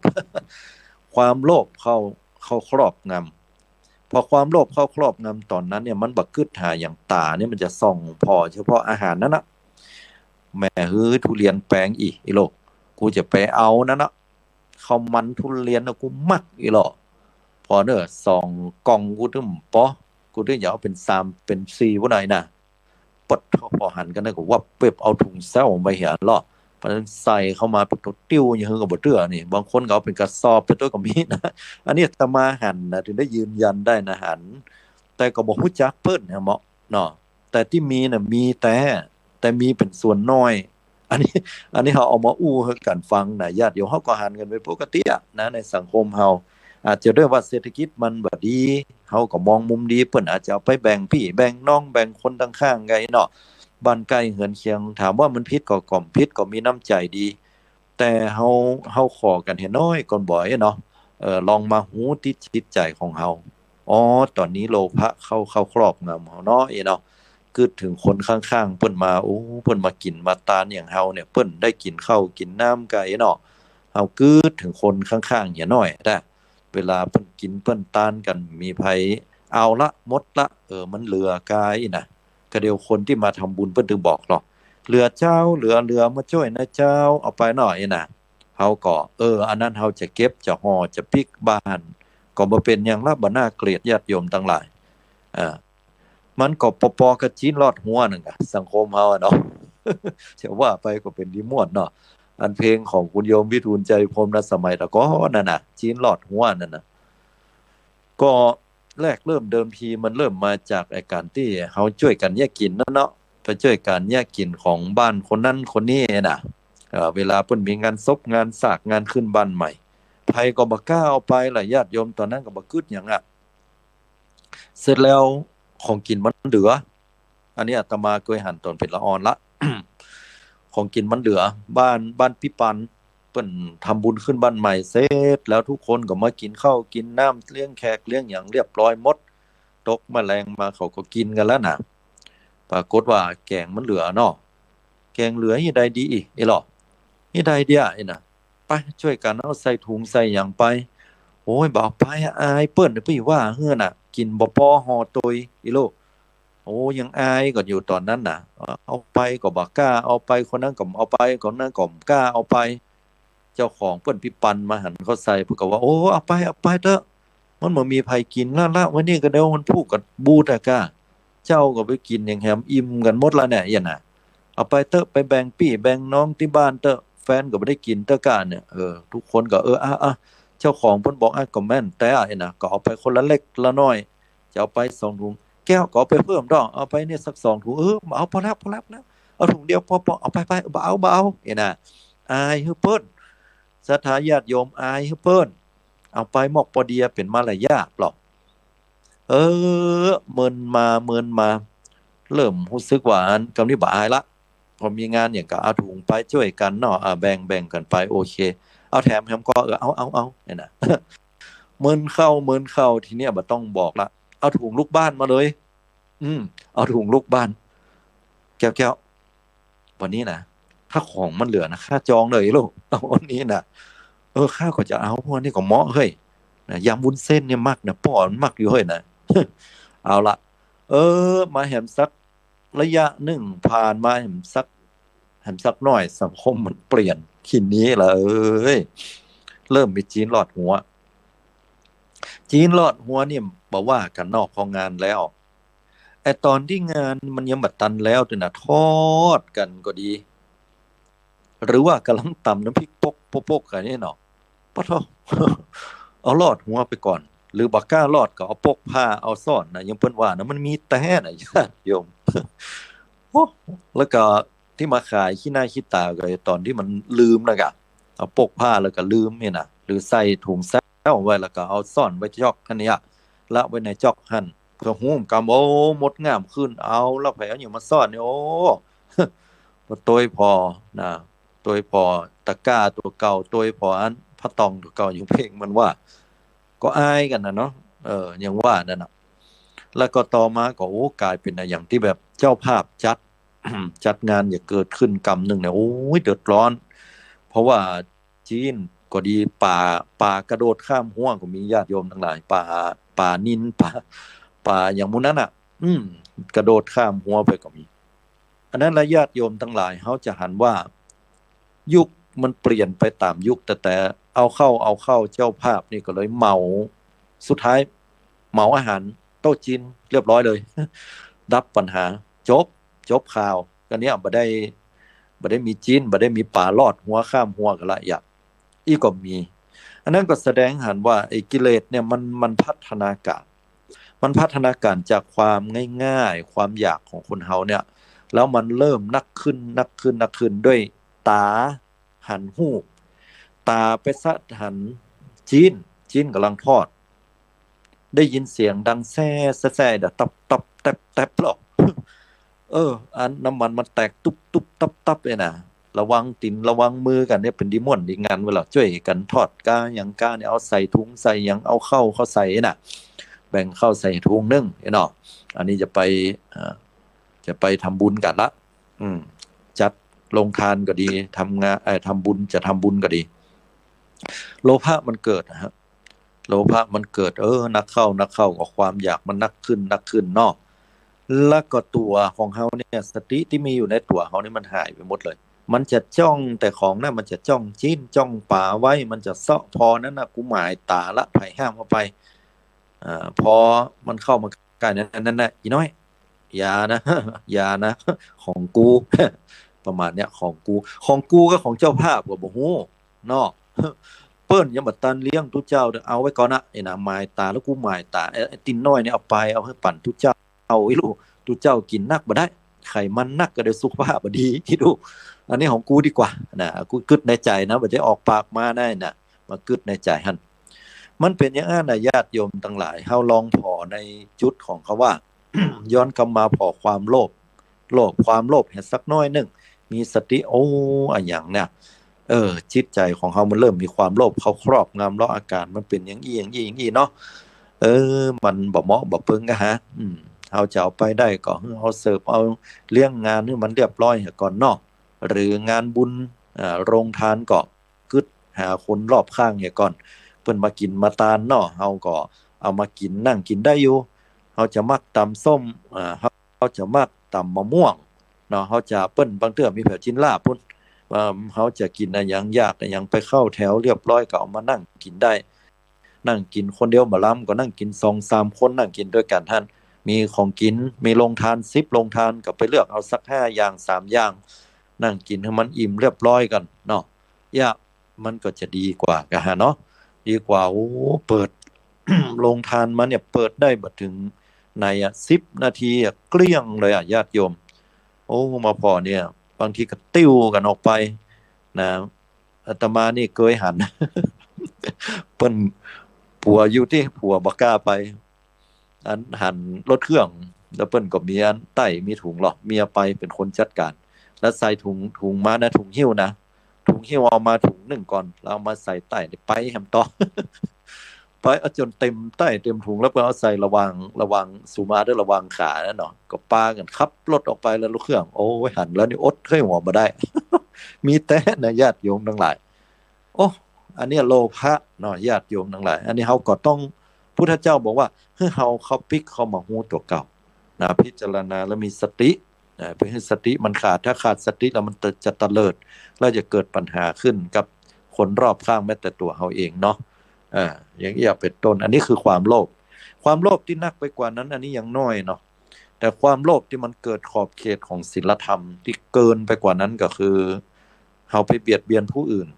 ความโลภเข้า เข้าครอบงำ พอความโลภเข้าครอบงำต๋อนนั้นเนี่ย มันบ่กึ๊ดหาอย่าง ต๋าเนี่ยมันจะส่องผ่อเฉพาะอาหารนั้นนะ แม่หื้อทุเรียนแปงอี้ อีโลก กูจะไปเอานั้นนะ ข้าวมันทุเรียนนะ กูมักอีหล่อ ผ่อเน่อ สองก่องกูตึงปอ กูตึงจะเอาเป๋นสามเป๋นสี่ ผู้ใดนะ ปด ผ่อหันกั๋นนะ ก็วับเว็บเอาถุงแซ้วไปเหียหล่อ เพราะฉะนั้นใส่เข้ามาเป๋นโตติ้ว อย่างหื้อก็บ่เตื้อนี่ บางคนก็เอาเป๋นกระสอบไปตวยก็มีนะ อันนี้อาตมาหันนะ ถึงได้ยืนยันได้นะ หัน แต่ก็บ่ฮู้จักเปิ้นนะเหมาะเนาะ แต่ตี้มีน่ะมีแต๊ แต่มีเป๋นส่วนน้อย อันนี้ อันนี้เฮาเอามาอู้หื้อกั๋นฟังนะ ญาติโยมเฮาก็หันกั๋นเป๋นปกติอะนะ ในสังคมเฮา อาจจะด้วยว่าเศรษฐกิจมันบ่ดี เฮาก็มองมุมดี เปิ้นอาจจะเอาไปแบ่งปี้แบ่งน้อง แบ่งคนตังข้างไงเนาะ บ้านใก้เฮือนเคียง ถามว่ามันผิดก็ ก็บ่ผิด ก็มีน้ำใจ๋ดี แต่เฮา เฮาขอกั๋นเหียน้อยก่อนบ่อยเนาะ เออ ลองมาฮู้ตี้จิตใจ๋ของเฮา อ๋อ ต๋อนนี้โลภะเข้า เข้าครอบงำเฮาเนาะ เอเนาะ กึ๊ดเถิงคนข้างๆ เปิ้นมา โอ้ เปิ้นมากิ๋นมาตานอย่างเฮาเนี่ย เปิ้นได้กิ๋นข้าวกิ๋นน้ำกะ เอเนาะ เฮากึ๊ดเถิงคนข้างๆ เหียน้อยแต๊ เวลาเปิ้นกิ๋นเปิ้นตานกั๋น มีใผเอาละ หมดละ เออ มันเหลือกายนะ ก็เดี๋ยวคนตี้มาทำบุญเปิ้นตึงบอกเนาะ เหลือเจ้า เหลือ เหลือมาจ้วยนะเจ้า เอาไปหน่อยนะ เฮาก็ เออ อันนั้นเฮาจะเก็บ จะห่อ จะปิ๊กบ้าน ก็บ่เป๋นหยังละ บ่น่าเกลียดญาติโยมตังหลาย อ่า มันก็ปอๆ กับจี๊นลอดหัวนึ่งอะ สังคมเฮาอะเนาะ จะว่าไปก็เป๋นดีม่วนเนาะ อันเพลงของคุณโยมวิทูล ใจพรหมนะ สมัยตะก้อนนั่นน่ะ จี๊นลอดหัวนั่นน่ะ ก็แรกเริ่มเดิมทีมันเริ่มมาจากไอ้ก๋านตี้เฮาจ้วยกั๋นเยียะกิ๋นนั่นเนาะ ไปจ้วยกั๋นเยียะกิ๋นของบ้านคนนั้นคนนี้น่ะ เอ่อ เวลาเปิ้นมีงานศพ งานสาก งานขึ้นบ้านใหม่ ใผก็บ่กล้าเอาไปละ ญาติโยมต๋อนนั้นก็บ่กึ๊ดหยังอะ เสร็จแล้วของกิ๋นมันเหลือ อันนี้อาตมาเกยหันต๋อนเป๋นละอ่อนละ ของกิ๋นมันเหลือ บ้าน บ้านปี้ปัน เปิ้นทำบุญขึ้นบ้านใหม่เสร็จแล้ว ทุกคนก็มากิ๋นข้าวกิ๋นน้ำ เลี้ยงแขกเลี้ยงหยังเรียบร้อยหมด ตกมะแลงมาเขาก็กิ๋นกั๋นแล้วน่ะ ปรากฏว่าแก๋งมันเหลือเนาะ แก๋งเหลือเฮ็ดใดดีอี้ เอหล่อ เฮ็ดใดเดีย เอนะ ไป จ้วยกั๋นเอาใส่ถุงใส่หยังไป โอ้ย บ่เอาไป อายเปิ้น ไปว่าหื้อน่ะ กิ๋นบ่ปอห่อตวย อีโลก โอ้ ยังอายกั๋นอยู่ต๋อนนั้นน่ะ เอาไปก็บ่กล้าเอาไป คนนั้นก็เอาไป คนนั้นก็บ่กล้าเอาไป เจ้าของเปิ้นปี้ปันมาหันเข้าใส่ เปิ้นก็ว่า โอ้ เอาไป เอาไปเต๊อะ มันบ่มีใผกิ๋นละละ วันนี้ก็เดี๋ยวมันพูกกั๋นบูดอะก้า เจ้าก็ไปกิ๋นอย่างแหมอิ่มกั๋นหมดละเนี่ย เอี้ยน่ะ เอาไปเต๊อะ ไปแบ่งปี้แบ่งน้องตี้บ้านเต๊อะ แฟนก็บ่ได้กิ๋นเต๊อะก้าเนี่ย เออ กู้คนก็ เออ อ่ะ อ่ะ เจ้าของเปิ้นบอก อ่ะ ก็แม่นแต๊อะ เอ๊ะนะ ก็เอาไปคนละเล็กละน้อย จะเอาไปสองถุง แก้วก็เอาไปเพิ่มดอก เอาไปเนี่ยสักสองถุง เออ เอา พอแล้ว พอแล้ว พอแล้ว เอาถุงเดียว ปอ ปอ เอาไป ไป บ่เอา บ่เอา เอ๊ะนะ อายหื้อเปิ้น ศรัทธาญาติโยมอายหื้อเปิ้น เอาไปมอกปอเดีย เป๋นมารยาทหรอก เออ เมินมา เมินมา เริ่มฮู้สึกว่าอันกำนี้บ่อายละ พอมีงานหยังก็เอาถุงไปจ้วยกั๋นเนาะ อ่า แบ่ง แบ่งกั๋นไป โอเค เอาแถม แถมก็ เออ เอา เอา เอา เนี่ยนะ เมินเข้า เมินเข้า ทีเนี้ยบ่ต้องบอกละ เอาถุงลูกบ้านมาเลย อืม เอาถุงลูกบ้าน แก้ว แก้ว วันนี้นะ ถ้าของมันเหลือนะ ข้าจองเลยลูก เอาวันนี้นะ เออ ข้าก็จะเอา พวกนี้ก็เหมาะเฮ้ย นะ ยำวุ้นเส้นเนี่ยมักนะ ป้อมันมักอยู่เฮ้ยนะ เอาละ เออ มาแหมสักระยะหนึ่ง ผ่านมาแหมสัก แหมสักหน้อย สังคมมันเปลี่ยน ขี้หนีละเอ้ย เริ่มมีจีนลอดหัว จีนลอดหัวนี่บ่ว่ากั๋นนอกของงานแล้ว ไอ้ต๋อนตี้งานมันยังบ่ตันแล้วเต๊อะนะ ทอดกั๋นก็ดี หรือว่ากำลังต๋ำน้ำพริกปก ปก ปกกั๋นนี่เนาะ ปะโธ่ เอาลอดหัวไปก่อน หรือบ่กล้าลอดก็เอาปกผ้า เอาซ่อนนะ อย่างเปิ้นว่านะ มันมีแต๊นะ ญาติโยม โอ้ แล้วก็ตี้มาขายขี้หน้าขี้ต๋าก็ต๋อนตี้มันลืมนะกะ เอาปกผ้าแล้วก็ลืมเนี่ยนะ หรือใส่ถุงแส้วไว้แล้วก็เอาซ่อนไว้จ๊อกหั้นเนี่ย ละไว้ในจ๊อกหั้น เปื้อฮู้กำ โอ้ มดงามขึ้น เอา แล้วใผเอาหยังมาซ่อนเนี่ย โอ้ ปะโตยผ่อนะ โตยผ่อตะกร้าตั๋วเก่า โตยผ่ออันผ้าตองตั๋วเก่า อย่างเพลงมันว่า ก็อายกั๋นนะเนาะ เออ อย่างว่านั่นน่ะ แล้วก็ต่อมาก็ โอ้ ก๋ายเป๋นอะหยังตี้แบบเจ้าภาพจัด จัดงานหยังเกิดขึ้นกำนึ่งเนี่ย โอ้ย เดือดร้อน เพราะว่าจีนก็ดี ป๋า ป๋ากระโดดข้ามฮั้วก็มี ญาติโยมตังหลาย ป๋า ป๋านิล ป๋า ป๋าอย่างหมู่นั้นน่ะ อืม กระโดดข้ามฮั้วไปก็มี อันนั้นละ ญาติโยมตังหลาย เฮาจะหันว่า ยุคมันเปลี่ยนไปต๋ามยุค แต่ แต่เอาเข้า เอาเข้า เจ้าภาพนี่ก็เลยเหมา สุดท้ายเหมาอาหารโต๊ะจีนเรียบร้อยเลย ดับปัญหา จบ จบข่าว ก็เนี่ย บ่ได้ บ่ได้มีจีน บ่ได้มีป๋าลอดฮั้วข้ามฮั้วกั๋นละ อย่างอี้ก็มี อันนั้นก็แสดงหันว่าไอ้กิเลสเนี่ยมัน มันพัฒนาก๋าน มันพัฒนาก๋านจากความง่ายๆ ความอยากของคนเฮาเนี่ย แล้วมันเริ่มนักขึ้น นักขึ้น นักขึ้น ด้วยต๋าหันฮูป ต๋าไปสะหันจีน จีนก่ำลังทอด ได้ยินเสียงดังแซ่แซ่แซ่ ดังตับตับแต๊บแต๊บหรอก เออ อันน้ำมันมันแตกตุ๊บตุ๊บตับตับเลยนะ ระวังตี๋นระวังมือกั๋นเนี่ย เป๋นดีม่วนดีงานเวลาจ้วยกั๋นทอดก้าหยังก้าเนี่ย เอาใส่ถุงใส่หยัง เอาข้าวเข้าใส่น่ะ แบ่งข้าวใส่ถุงนึ่งเนาะ อันนี้จะไป เอ่อ จะไปทำบุญกั๋นละ อืม จัดโรงทานก็ดี ทำงาน เอ่อ ทำบุญ จะทำบุญก็ดี โลภะมันเกิดนะฮะ โลภะมันเกิด เออ นักเข้า นักเข้า ก็ความอยากมันนักขึ้น นักขึ้นเนาะ แล้วก็ตั๋วของเฮาเนี่ย สติตี้มีอยู่ในตั๋วเฮานี่มันหายไปหมดเลย มันจะจ้องแต่ของนั้น มันจะจ้องจีน จ้องป๋าไว้ มันจะเซาะ ผ่อนั้นน่ะ กูหมายต๋าละ ใผห้ามเอาไป อ่า ผ่อมันเข้ามาใก้ นั่น นั่น นั่นน่ะ อี่น้อย อย่านะ อย่านะ ของกู ประมาณเนี้ย ของกู ของกูกับของเจ้าภาพก็บ่ฮู้เนาะ เปิ้นยังบ่ตันเลี้ยงตุ๊เจ้า เอาไว้ก่อนนะ ไอ้นะ หมายต๋า แล้วกูหมายต๋า ไอ้ ไอ้ตี๋นน้อยเนี่ยเอาไป เอาหื้อปั๋นตุ๊เจ้า เอา ไอ้ลูก ตุ๊เจ้ากิ๋นนักบ่ได้ ไขมันนักก็เดี๋ยวสุขภาพบ่ดี ไอ้ลูก อันนี้ของกูดีกว่านะ กูกึ๊ดในใจ๋นะ บ่ได้ออกปากมาได้นะ มากึ๊ดในใจ๋หั้น มันเป๋นอย่างนั้นนะ ญาติโยมตังหลาย เฮาลองผ่อในจุดของเขาว่า ย้อนกลับมาผ่อความโลภ โลภ ความโลภเหียสักน้อยนึ่ง มีสติ โอ้ อะหยังเนี่ย เออ จิตใจ๋ของเฮามันเริ่มมีความโลภเข้าครอบงำแล้ว อาก๋านมันเป๋นอย่างอี้ อย่างอี้ อย่างอี้เนาะ เออ มันบ่เหมาะบ่เปิงกะฮะ อืม เฮาจะเอาไปได้ก็หื้อเอาเสิร์ฟ เอาเลี้ยงงานหื้อมันเรียบร้อยเหียก่อนเนาะ หรืองานบุญ อ่า โรงทานก็ กึ๊ดหาคนรอบข้างเหียก่อน เปิ้นมากิ๋นมาตานเนาะ เฮาก็เอามากิ๋น นั่งกิ๋นได้อยู่ เฮาจะมักต๋ำส้ม อ่า เฮา เฮาจะมักต๋ำมะม่วงเนาะ เฮาจะ เปิ้นบางเตื้อมีแผวจินลาบปู๊น ว่าเฮาจะกิ๋นอะหยัง อยากอะหยัง ไปเข้าแถวเรียบร้อยก็เอามานั่งกิ๋นได้ นั่งกิ๋นคนเดียวบ่ลำ ก็นั่งกิ๋นสองสามคน นั่งกิ๋นตวยกั๋นหั้น มีของกิ๋น มีโฮงตานสิบโฮงตาน ก็ไปเลือกเอาสักห้าอย่าง สามอย่าง นั่งกิ๋นหื้อมันอิ่มเรียบร้อยก่อนเนาะ เยียะ มันก็จะดีกว่าก่ะฮะเนาะ ดีกว่า โอ้ เปิด โฮงตานมาเนี่ย เปิดได้บ่เถิงไหนอะ สิบนาทีอะ เกลี้ยงเลยอะ ญาติโยม โอ้ มาผ่อเนี่ย บางทีก็ติ้วกั๋นออกไปนะ อาตมานี่เกยหัน เปิ้น ผัวอยู่ตี้ ผัวบ่กล้าไป อันหันรถเครื่อง แล้วเปิ้นก็มีอันใต้ มีถุงลอ เมียไปเป๋นคนจัดก๋าน แล้วใส่ถุง ถุงมานะ ถุงหิ้วนะ ถุงหิ้วเอามาถุงนึ่งก่อน แล้วเอามาใส่ใต้ ไปแหมต่อ ไปเอาจ๋นเต๋มใต้เต๋มถุง แล้วก็เอาใส่ระหว่าง ระหว่าง สูมาเต๊อะ ระหว่างขานั่นเนาะ ก็ปากั๋นขับรถออกไปแล้วรถเครื่อง โอ้ย หันแล้วนี่อดเคืองหัวบ่ได้ มีแต๊นะ ญาติโยมตังหลาย โอ้ อันนี้โลภะเนาะ ญาติโยมตังหลาย อันนี้เฮาก็ต้อง พุทธเจ้าบอกว่า หื้อเฮาเข้าปิ๊กเข้ามาฮู้ตั๋วเก่านะ พิจารณาแล้วมีสตินะ เพื่อหื้อสติมันขาด ถ้าขาดสติแล้วมันจะ จะเตลิด แล้วจะเกิดปัญหาขึ้นกับคนรอบข้าง แม้แต่ตั๋วเฮาเองเนาะ อ่า อย่างอี้เป๋นต้น อันนี้คือความโลภ ความโลภตี้หนักไปกว่านั้น อันนี้ยังน้อยเนาะ แต่ความโลภตี้มันเกิดขอบเขตของศีลธรรมตี้เกินไปกว่านั้นก็คือ เฮาไปเบียดเบียนผู้อื่น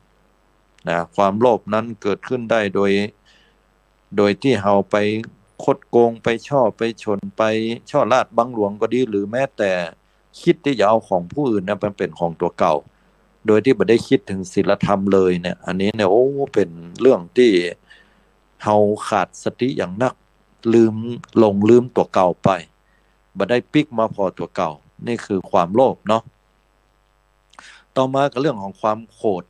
นะ ความโลภนั้นเกิดขึ้นได้โดย โดยตี้เฮาไปคดโกง ไปฉ้อ ไปฉน ไปฉ้อราษฎร์บังหลวงก็ดี หรือแม้แต่คิดตี้จะเอาของผู้อื่นเนี่ยไปเป๋นของตั๋วเก่า โดยตี้บ่ได้คิดเถิงศีลธรรมเลยเนี่ย อันนี้เนี่ย โอ้ เป๋นเรื่องตี้เฮาขาดสติอย่างหนัก ลืม หลงลืมตั๋วเก่าไป บ่ได้ปิ๊กมาผ่อตั๋วเก่า นี่คือความโลภเนาะ ต่อมาก็เรื่องของความโขด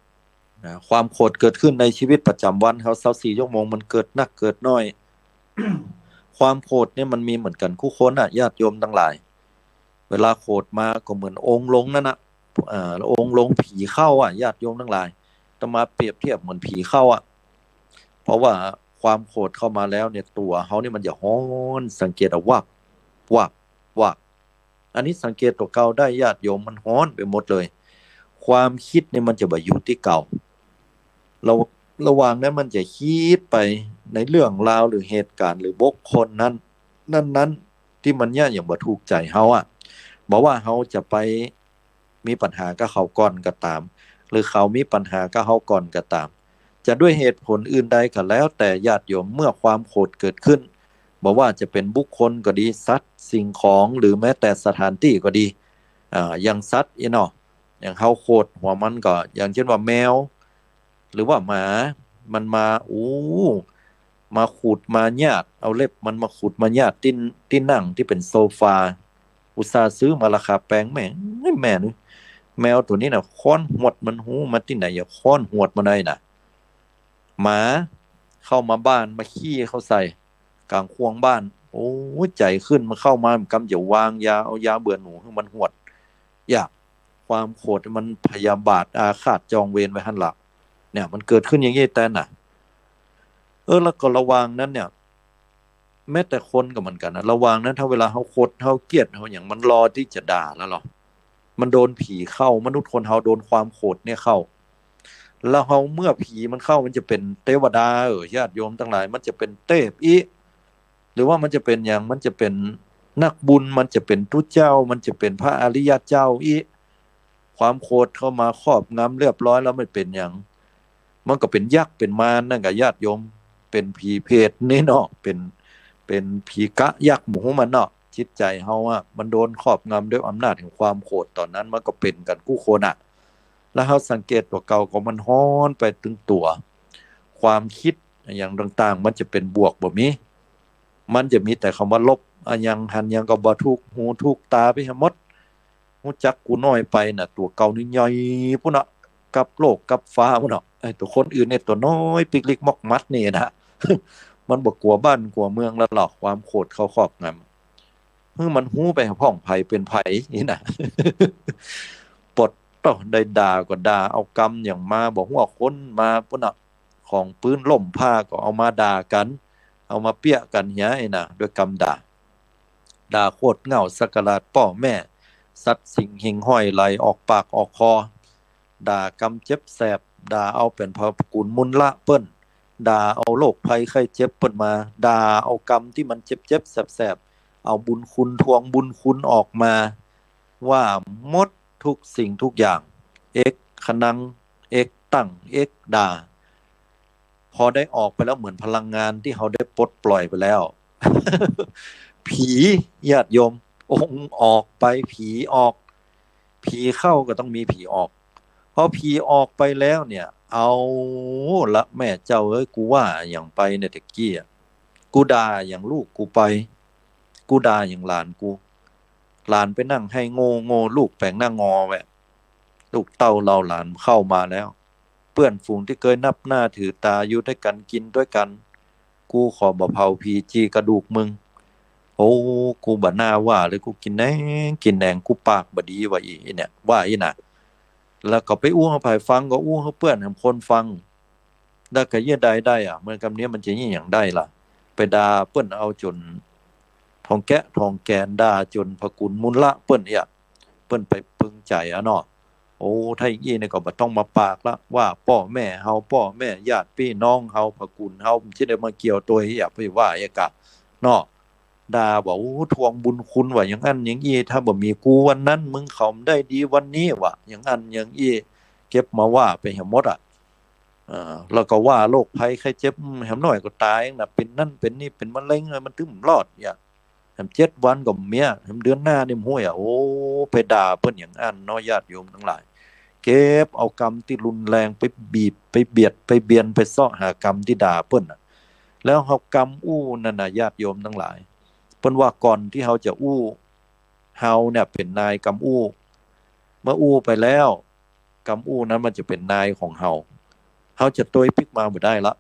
นะ ความโขดเกิดขึ้นในชีวิตประจ๋ำวันเฮา ซาวสี่ชั่วโมง มันเกิดหนักเกิดน้อย ความโขดเนี่ยมันมีเหมือนกั๋นกู้คนน่ะ ญาติโยมตังหลาย เวลาโขดมาก็เหมือนองค์ลงนั่นน่ะ เอ่อ องค์ลงผีเข้าอะ ญาติโยมตังหลาย อาตมาเปรียบเทียบเหมือนผีเข้าอะ เพราะว่าความโขดเข้ามาแล้วเนี่ย ตั๋วเฮานี่มันจะฮ้อน สังเกตเอา วับ วับ วับ อันนี้สังเกตตั๋วเก่าได้ ญาติโยม มันฮ้อนไปหมดเลย ความกึ๊ดเนี่ยมันจะบ่อยู่ตี้เก่า ระ ระหว่างนั้นมันจะกึ๊ดไปในเรื่องราวหรือเหตุก๋ารณ์หรือบุคคลนั้น นั้นๆ ตี้มันเยียะอย่างบ่ถูกใจ๋เฮาอะ บ่ว่าเฮาจะไปมีปัญหากับเขาก่อนก็ต๋าม หรือเขามีปัญหากับเฮาก่อนก็ต๋าม จะด้วยเหตุผลอื่นใดก็แล้วแต่ ญาติโยม เมื่อความโขดเกิดขึ้น บ่ว่าจะเป๋นบุคคลก็ดี สัตว์ สิ่งของ หรือแม้แต่สถานตี้ก็ดี อ่า อย่างสัตว์อี้เนาะ อย่างเฮาโขดหัวมันก็ อย่างเจ้นว่าแมว หรือว่าหมา มันมา โอ้ มาขูดมาญาติ เอาเล็บมันมาขูดมาญาติตี้ ตี้นั่งตี้เป๋นโซฟา อุตส่าห์ซื้อมาราคาแปง แม่ แม่น แมวตั๋วนี้น่ะ ค้อนหวดมัน ฮู้มาตี้ไหน จะค้อนหวดมันได้น่ะ หมาเข้ามาบ้าน มาขี้เข้าใส่ก๋างข่วงบ้าน โอ้ย ใจ๋ขึ้น มันเข้ามา กำจะวางยา เอายาเบื่อหนูหื้อมันหวด เยียะ ความโขดมันพยาบาทอาฆาตจองเวรไว้หั้นละ เนี่ย มันเกิดขึ้นอย่างนี้แต๊น่ะ เออ แล้วก็ระหว่างนั้นเนี่ย แม้แต่คนก็เหมือนกั๋นนะ ระหว่างนั้น ถ้าเวลาเฮาโขด เฮาเกลียด เฮาหยัง มันรอตี้จะด่าแล้วลอ มันโดนผีเข้า มนุษย์คนเฮาโดนความโขดเนี่ยเข้า แล้วเฮา เมื่อผีมันเข้า มันจะเป๋นเตวดา เออ ญาติโยมตังหลาย มันจะเป๋นเตพอี้ หรือว่ามันจะเป๋นหยัง มันจะเป๋นนักบุญ มันจะเป๋นตุ๊เจ้า มันจะเป๋นพระอริยะเจ้าอี้ ความโขดเข้ามาครอบงำเรียบร้อยแล้ว มันเป๋นหยัง มันก็เป๋นยักษ์เป๋นมารนั่นก่ะ ญาติโยม เป๋นผีเปรตนี่เนาะ เป๋น เป๋นผีกะยักษ์หมู่มันเนาะ จิตใจ๋เฮาอะ มันโดนครอบงำด้วยอำนาจแห่งความโขด ต๋อนนั้นมันก็เป๋นกั๋นกู้คนอะ แล้วเฮาสังเกตตั๋วเก่าก็มันฮ้อนไปตึงตั๋ว ความกึ๊ดอย่างต่างๆ มันจะเป๋นบวกบ่มี มันจะมีแต่กำว่าลบ อะหยังหันหยังก็บ่ถูกหูถูกต๋าไปหมด ฮู้จักกูน้อยไปน่ะ ตั๋วเก่านี่ใหญ่ปู้นน่ะ กับโลกกับฟ้าปู้นน่ะ ไอ้ตั๋วคนอื่นเนี่ยตั๋วน้อยปิ๊กลิกมอกมัดนี่นะ มันบ่กั๋วบ้านกั๋วเมืองแล้วหรอก ความโขดเข้าครอบงำ หื้อมันฮู้ไปพ่องใผเป๋นใผนี่นะ ปดต้องได้ด่าก็ด่า เอากำหยังมาบ่ฮู้ คนมาปู้นน่ะ ของปื้นล้มผ้าก็เอามาด่ากั๋น เอามาเปี้ยกั๋นเหียไอ้น่ะ ด้วยกำด่า ด่าโคตรเหง้าสักราชป้อแม่ สัตว์สิ่งหิ่งห้อยไหลออกปากออกคอ ด่ากำเจ็บแสบ ด่าเอาเป๋นพระกุณมุลละเปิ้น ด่าเอาโรคภัยไข้เจ็บเปิ้นมา ด่าเอากำตี้มันเจ็บๆ แสบ เอาบุญคุณ ทวงบุญคุณออกมา ว่าหมดทุกสิ่งทุกอย่าง เอกขนัง เอกตัง เอกดา พอได้ออกไปแล้วเหมือนพลังงานที่เฮาได้ปลดปล่อยไปแล้ว ผี ญาติโยม องค์ออกไป ผีออก ผีเข้าก็ต้องมีผีออก พอผีออกไปแล้วเนี่ย เอาละแม่เจ้าเอ้ย กูว่าหยังไปเนี่ยตะกี้อะ กูด่าหยังลูกกูไป กูด่าหยังหลานกู หลานไปนั่งไห้โง่โง่ ลูกแป๋งหน้างอแวะ ลูกเต้าเหล่าหลานเข้ามาแล้ว เปื้อนฝูงตี้เกยนับหน้าถือต๋า อยู่ตวยกั๋นกิ๋นตวยกั๋น กูขอบ่เผาผีจี่กระดูกมึง โอ้ กูบ่น่าว่าเลย กูกิ๋นแหนงกิ๋นแหนง กูปากบ่ดีว่าอี้เนี่ย ว่าอี้น่ะ แล้วก็ไปอู้หื้อใผฟัง ก็อู้หื้อเปื้อนแหมคนฟัง แล้วก็เยียะใดได้อะ เหมือนกำเนี้ยมันจะเยียะหยังได้ล่ะ ไปด่าเปิ้นเอาจ๋นทองแกะทองแกน ด่าจ๋นพระกุณมูลละเปิ้นเอี้ย เปิ้นไปปึงใจ๋อะเนาะ โอ้ ถ้าอย่างอี้เนี่ยก็บ่ต้องมาปากละ ว่าป้อแม่เฮา ป้อแม่ญาติปี้น้องเฮา พระกุณเฮา มันจะได้มาเกี่ยวตวยเอี้ย ไปว่าเอี้ยกะเนาะ ด่าว่า โอ้ ทวงบุญคุณว่าอย่างอั้นอย่างอี้ ถ้าบ่มีกูวันนั้น มึงเขาบ่ได้ดีวันนี้ว่าอย่างอั้นอย่างอี้ เก็บมาว่าไปแหมหมดอะ เอ่อ แล้วก็ว่าโรคภัยไข้เจ็บ แหมหน้อยก็ต๋ายนะ เป๋นนั่นเป๋นนี่ เป๋นมะเร็ง มันตึงบ่รอดเอี้ย แหมเจ็ดวันก็เมีย แหมเดือนหน้านี่บ่ฮู้อะ โอ้ ไปด่าเปิ้นอย่างอั้นเนาะ ญาติโยมตังหลาย เก็บเอากรรมตี้รุนแรงไปบีบ ไปเบียด ไปเบียน ไปเซาะหากรรมตี้ด่าเปิ้นน่ะ แล้วเฮากำอู้นั่นน่ะ ญาติโยมตังหลาย เปิ้นว่าก่อนตี้เฮาจะอู้ เฮาเนี่ยเป๋นนายกำอู้ เมื่ออู้ไปแล้ว กำอู้นั้นมันจะเป๋นนายของเฮา เฮาจะตวยปิ๊กมาบ่ได้ละ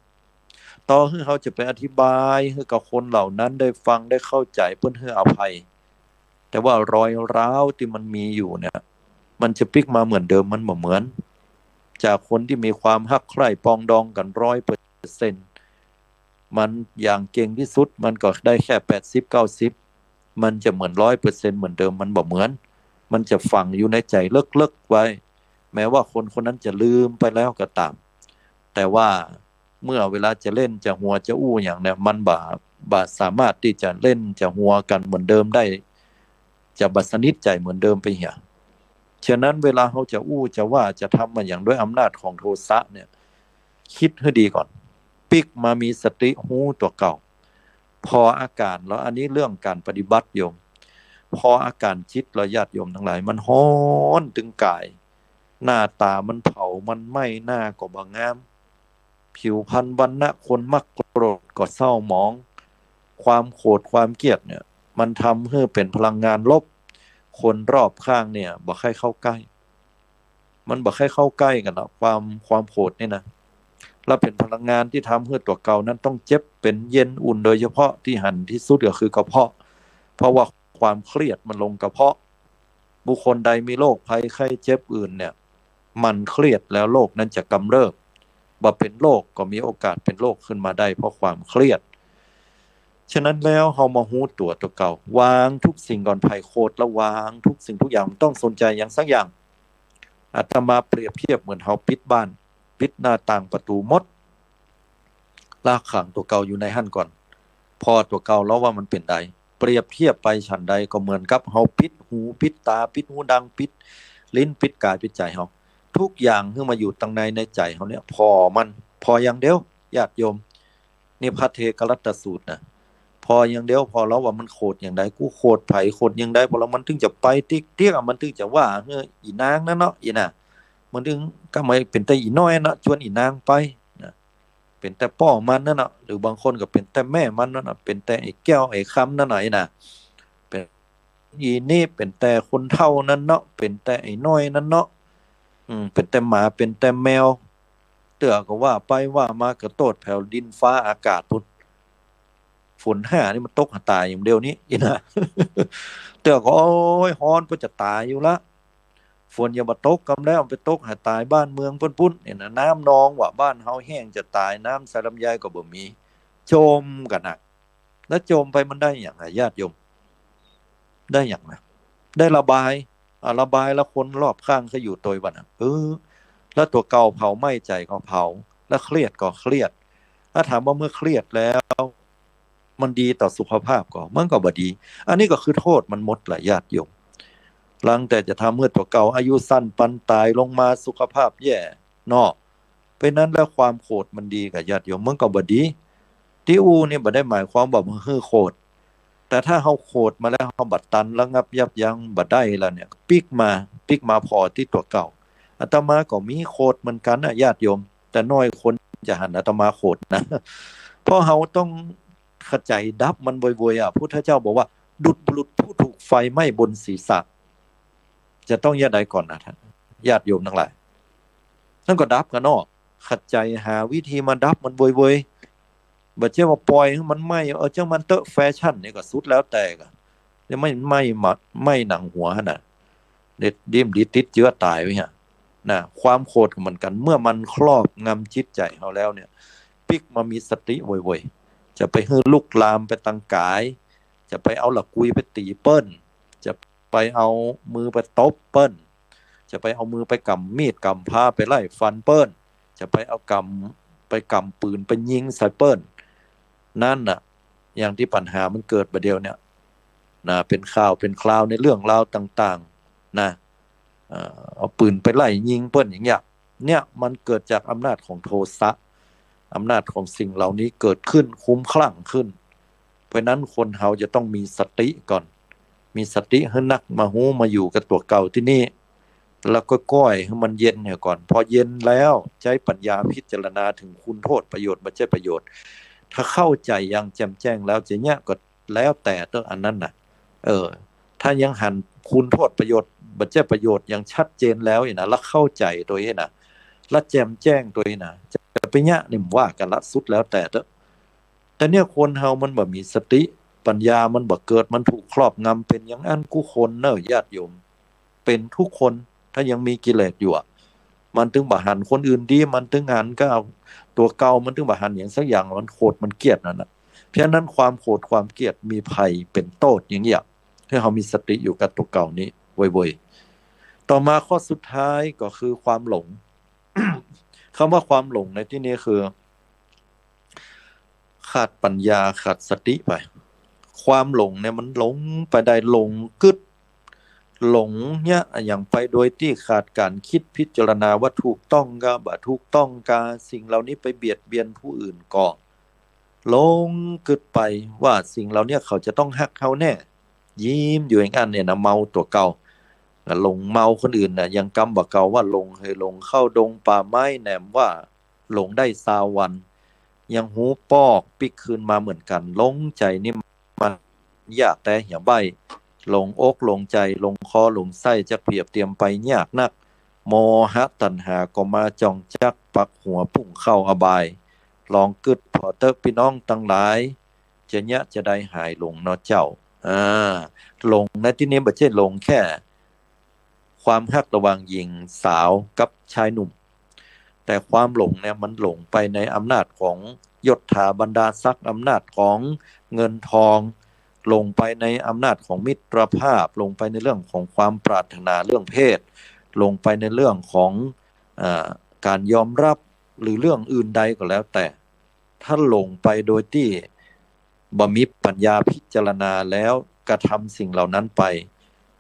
ต่อหื้อเฮาจะไปอธิบายหื้อกับคนเหล่านั้นได้ฟังได้เข้าใจ๋ เปิ้นหื้ออภัย แต่ว่ารอยร้าวตี้มันมีอยู่เนี่ย มันจะปิ๊กมาเหมือนเดิมมันบ่เหมือน จากคนตี้มีความฮักใคร่ปรองดองกั๋นร้อยเปอร์เซ็นต์ มันอย่างเก่งตี้สุดมันก็ได้แค่แปดสิบเก้าสิบ มันจะเหมือนร้อยเปอร์เซ็นต์เหมือนเดิมมันบ่เหมือน มันจะฝังอยู่ในใจ๋เลิกๆ ไว้ แม้ว่าคนคนนั้นจะลืมไปแล้วก็ต๋าม แต่ว่าเมื่อเวลาจะเล่นจะหัวจะอู้หยังเนี่ย มันบ่ บ่สามารถตี้จะเล่นจะหัวกั๋นเหมือนเดิมได้ จะบ่สนิทใจ๋เหมือนเดิมไปเหีย ฉะนั้นเวลาเฮาจะอู้จะว่าจะทำมาหยังด้วยอำนาจของโทสะเนี่ย คิดหื้อดีก่อน ปิ๊กมามีสติฮู้ตั๋วเก่า ผ่ออาก๋าน แล้วอันนี้เรื่องก๋านปฏิบัติโยม ผ่ออาก๋านจิต แล้วญาติโยมตังหลาย มันฮ้อนตึงกาย หน้าต๋ามันเผา มันไหม้ หน้าก็บ่งาม ผิวพรรณวรรณะคนมักโกรธก็เศร้าหมอง ความโขดความเกลียดเนี่ย มันทำหื้อเป๋นพลังงานลบ คนรอบข้างเนี่ยบ่ใค่เข้าใก้ มันบ่ใค่เข้าใก้กั๋นละ ความ ความโขดนี่นะ แล้วเป๋นพลังงานตี้ทำหื้อตั๋วเก่านั้นต้องเจ็บเป๋นเย็นอุ่น โดยเฉพาะตี้หันตี้สุดก็คือกระเพาะ เพราะว่าความเครียดมันลงกระเพาะ บุคคลใดมีโรคภัยไข้เจ็บอื่นเนี่ย มันเครียดแล้วโรคนั้นจะกำเริบ บ่เป๋นโรคก็มีโอกาสเป๋นโรคขึ้นมาได้เพราะความเครียด ฉะนั้นแล้วเฮามาฮู้ตั๋วตั๋วเก่า วางทุกสิ่งก่อน ไผ่โขด แล้ววางทุกสิ่งทุกอย่าง บ่ต้องสนใจ๋หยังสักอย่าง อาตมาเปรียบเทียบเหมือนเฮาปิดบ้าน ปิดหน้าต่างประตู๋หมด ละขังตั๋วเก่าอยู่ในหั้นก่อน ผ่อตั๋วเก่าแล้วว่ามันเป๋นใด เปรียบเทียบไปฉันใด ก็เหมือนกับเฮาปิดหูปิดต๋า ปิดหูดัง ปิดลิ้น ปิดก๋าย ปิดใจ๋เฮา ทุกอย่างหื้อมาอยู่ตังใน ในใจ๋เฮาเนี่ย ผ่อมัน ผ่ออย่างเดียว ญาติโยม นี่พระเทกรัตตสูตรนะ ผ่ออย่างเดียว ผ่อแล้วว่ามันโขดอย่างใด กูโขดใผ โขดอย่างใด ผ่อแล้วมันตึงจะไปติ๊กเตี้ยก มันตึงจะว่า เฮ้ย อี่นางนั้นเนาะ อี่น่ะ มันตึงก็มาเป๋นแต่อี่น้อยเนาะ จวนอี่นางไปนะ เป๋นแต่ป้อมันนั้นเนาะ หรือบางคนก็เป๋นแต่แม่มันนั้นเนาะ เป๋นแต่ไอ้แก้วไอ้คำนั้นเนาะ อี่น่ะ เป๋นอี่นี่ เป๋นแต่คนเฒ่านั้นเนาะ เป๋นแต่ไอ้น้อยนั้นเนาะ อืม เป๋นแต่หมา เป๋นแต่แมว เตื้อก็ว่าไปว่ามา กระโต้ษแผวดินฟ้าอากาศปู้น ฝนห้านี่มันตกหาต๋ายอย่างเดียวนี้ อี่น่ะ เตื้อก็ โอ๊ย ฮ้อนก็จะต๋ายอยู่ละ ฝนอย่าบ่ตกกำแล้ว ไปตกหาต๋ายบ้านเมืองปู้นปู้น อี่น่ะ น้ำนองว่าบ้านเฮาแห้งจะต๋าย น้ำใส่ลำไยก็บ่มี จมกั๋นนะ แล้วจมไปมันได้หยังอะ ญาติโยม ได้หยังนะ ได้ระบาย อ่ะ ระบายแล้วคนรอบข้างเขาอยู่ตวยบ่านะ เออ แล้วตั๋วเก่าเผาไหม้ใจ๋ก็เผา แล้วเครียดก็เครียด ถ้าถามว่าเมื่อเครียดแล้ว มันดีต่อสุขภาพก่อ มันก็บ่ดี อันนี้ก็คือโต้ษมันหมดแหละญาติโยม หลังแต่จะทำหื้อตั๋วเก่าอายุสั้นปันต๋ายลงมาสุขภาพแย่เนาะ เพราะนั้นแล้วความโกรธมันดีก่อญาติโยม มันก็บ่ดี ตี้อู้นี่บ่ได้หมายความว่าบ่หื้อโกรธ แต่ถ้าเฮาโกรธมาแล้วเฮาบ่ตันระงับยับยั้งบ่ได้แล้วเนี่ย ปิ๊กมา ปิ๊กมาผ่อตี้ตั๋วเก่า อาตมาก็มีโกรธเหมือนกั๋นนะญาติโยม แต่น้อยคนจะหันอาตมาโกรธนะ เพราะเฮาต้องขะใจ๋ดับมันบ่อยๆ อ่ะ พุทธเจ้าบอกว่า ดุจบุรุษผู้ถูกไฟไหม้บนศีรษะ จะต้องอย่างใดก่อนนะท่าน ญาติโยมตังหลาย นั่นก็ดับกั๋นเนาะ ขะใจ๋หาวิธีมาดับมันบ่อยๆ บ่ใจ้ว่าปล่อยหื้อมันไหม้ เออ จ้างมันเต๊อะ แฟชั่นนี่ก็สุดแล้วแต่ก่อ จะไหม้ ไหม้มา ไหม้หนังหัวหั้นน่ะ เด็ดดิ้มดีติดเจื้อต๋ายไว้ฮะ นะ ความโกรธก็เหมือนกั๋น เมื่อมันครอบงำจิตใจ๋เฮาแล้วเนี่ย ปิ๊กมามีสติโว้ยๆ จะไปหื้อลุกลามไปตังก๋าย จะไปเอาละกุยไปตี๋เปิ้น จะไปเอามือไปตบเปิ้น จะไปเอามือไปก๋ำมีดก๋ำพร้าไปไล่ฟันเปิ้น จะไปเอาก๋ำ ไปก๋ำปืนไปยิงใส่เปิ้น นั่นน่ะ อย่างตี้ปัญหามันเกิดบ่าเดี่ยวเนี่ย นะ เป๋นข่าวเป๋นคราวในเรื่องราวต่างๆ นะ เอ่อ เอาปืนไปไล่ยิงเปิ้นอย่างเงี้ย เนี่ยมันเกิดจากอำนาจของโทสะ อำนาจของสิ่งเหล่านี้เกิดขึ้นคลุ้มคลั่งขึ้น เพราะฉะนั้นคนเฮาจะต้องมีสติก่อน มีสติหื้อนัก มาฮู้มาอยู่กับตั๋วเก่าตี้นี่ แล้วก็ก้อยหื้อมันเย็นเหียก่อน พอเย็นแล้วใจ๊ปัญญาพิจารณาถึงคุณโทษประโยชน์ บ่ใจ้ประโยชน์ ถ้าเข้าใจ๋อย่างแจ่มแจ้งแล้วจะเยียะก็แล้วแต่เต๊อะ อันนั้นน่ะ เออ ถ้ายังหันคุณโทษประโยชน์ บ่ใจ้ประโยชน์อย่างชัดเจนแล้วอี้นะ แล้วเข้าใจ๋ตวยอี้นะ แล้วแจ่มแจ้งตวยอี้นะ จะไปเยียะนี่มันว่ากั๋นละ สุดแล้วแต่เต๊อะ แต่เนี่ยคนเฮามันบ่มีสติ ปัญญามันบ่เกิด มันถูกครอบงำ เป๋นอย่างอั้นกู้คนเน่อญาติโยม เป๋นทุกคน ถ้ายังมีกิเลสอยู่อะ มันตึงบ่หันคนอื่นดี มันตึงหันก็เอาตั๋วเก่า มันตึงบ่หันอย่างสักอย่าง มันโกรธมันเกลียดนั่นน่ะ เพราะฉะนั้นความโกรธความเกลียดมีภัยเป๋นโต้ษอย่างเงี้ย หื้อเฮามีสติอยู่กับตั๋วเก่านี้โว้ยๆ ต่อมาข้อสุดท้ายก็คือความหลง คำว่าความหลงในตี้นี้คือ ขาดปัญญา ขาดสติไป ความหลงเนี่ยมันหลงไปได้ หลงกึ๊ด หลงเยียะอะหยังไปโดยตี้ขาดก๋านกึ๊ดพิจารณาว่าถูกต้องกาบ่ถูกต้องกา สิ่งเหล่านี้ไปเบียดเบียนผู้อื่นก่อ หลงกึ๊ดไปว่าสิ่งเหล่านี้เขาจะต้องฮักเฮาแน่ ยิ้มอยู่อย่างอั้นเนี่ยนะ เมาตั๋วเก่า หลงเมาคนอื่นน่ะ ยังกำบ่าเก่าว่าหลงเหยหลงเข้าดงป่าไม้ แหนมว่าหลงได้ซาววัน ยังฮู้ปอกปิ๊กคืนมาเหมือนกั๋น หลงใจ๋นี่มันยากแต๊เหียใบ้ หลงอกหลงใจ๋ หลงคอหลงไส้ จักเปียบเตียมไปยากนัก โมหะตัณหาก็มาจ่องจักปักหัวปุ้งเข้าอบาย ลองกึ๊ดผ่อเต๊อะปี้น้องตังหลาย จะเยียะจะได้หายหลงเนาะเจ้า อ่า หลงในตี้นี้บ่ใจ้หลงแค่ ความฮักระหว่างหญิงสาวกับชายหนุ่ม แต่ความหลงเนี่ยมันหลงไปในอำนาจของยศถาบรรดาศักดิ์ อำนาจของเงินทอง หลงไปในอำนาจของมิตรภาพ หลงไปในเรื่องของความปรารถนาเรื่องเพศ หลงไปในเรื่องของ อ่า ก๋านยอมรับ หรือเรื่องอื่นใดก็แล้วแต่ ถ้าหลงไปโดยตี้บ่มีปัญญาพิจารณาแล้วกระทำสิ่งเหล่านั้นไป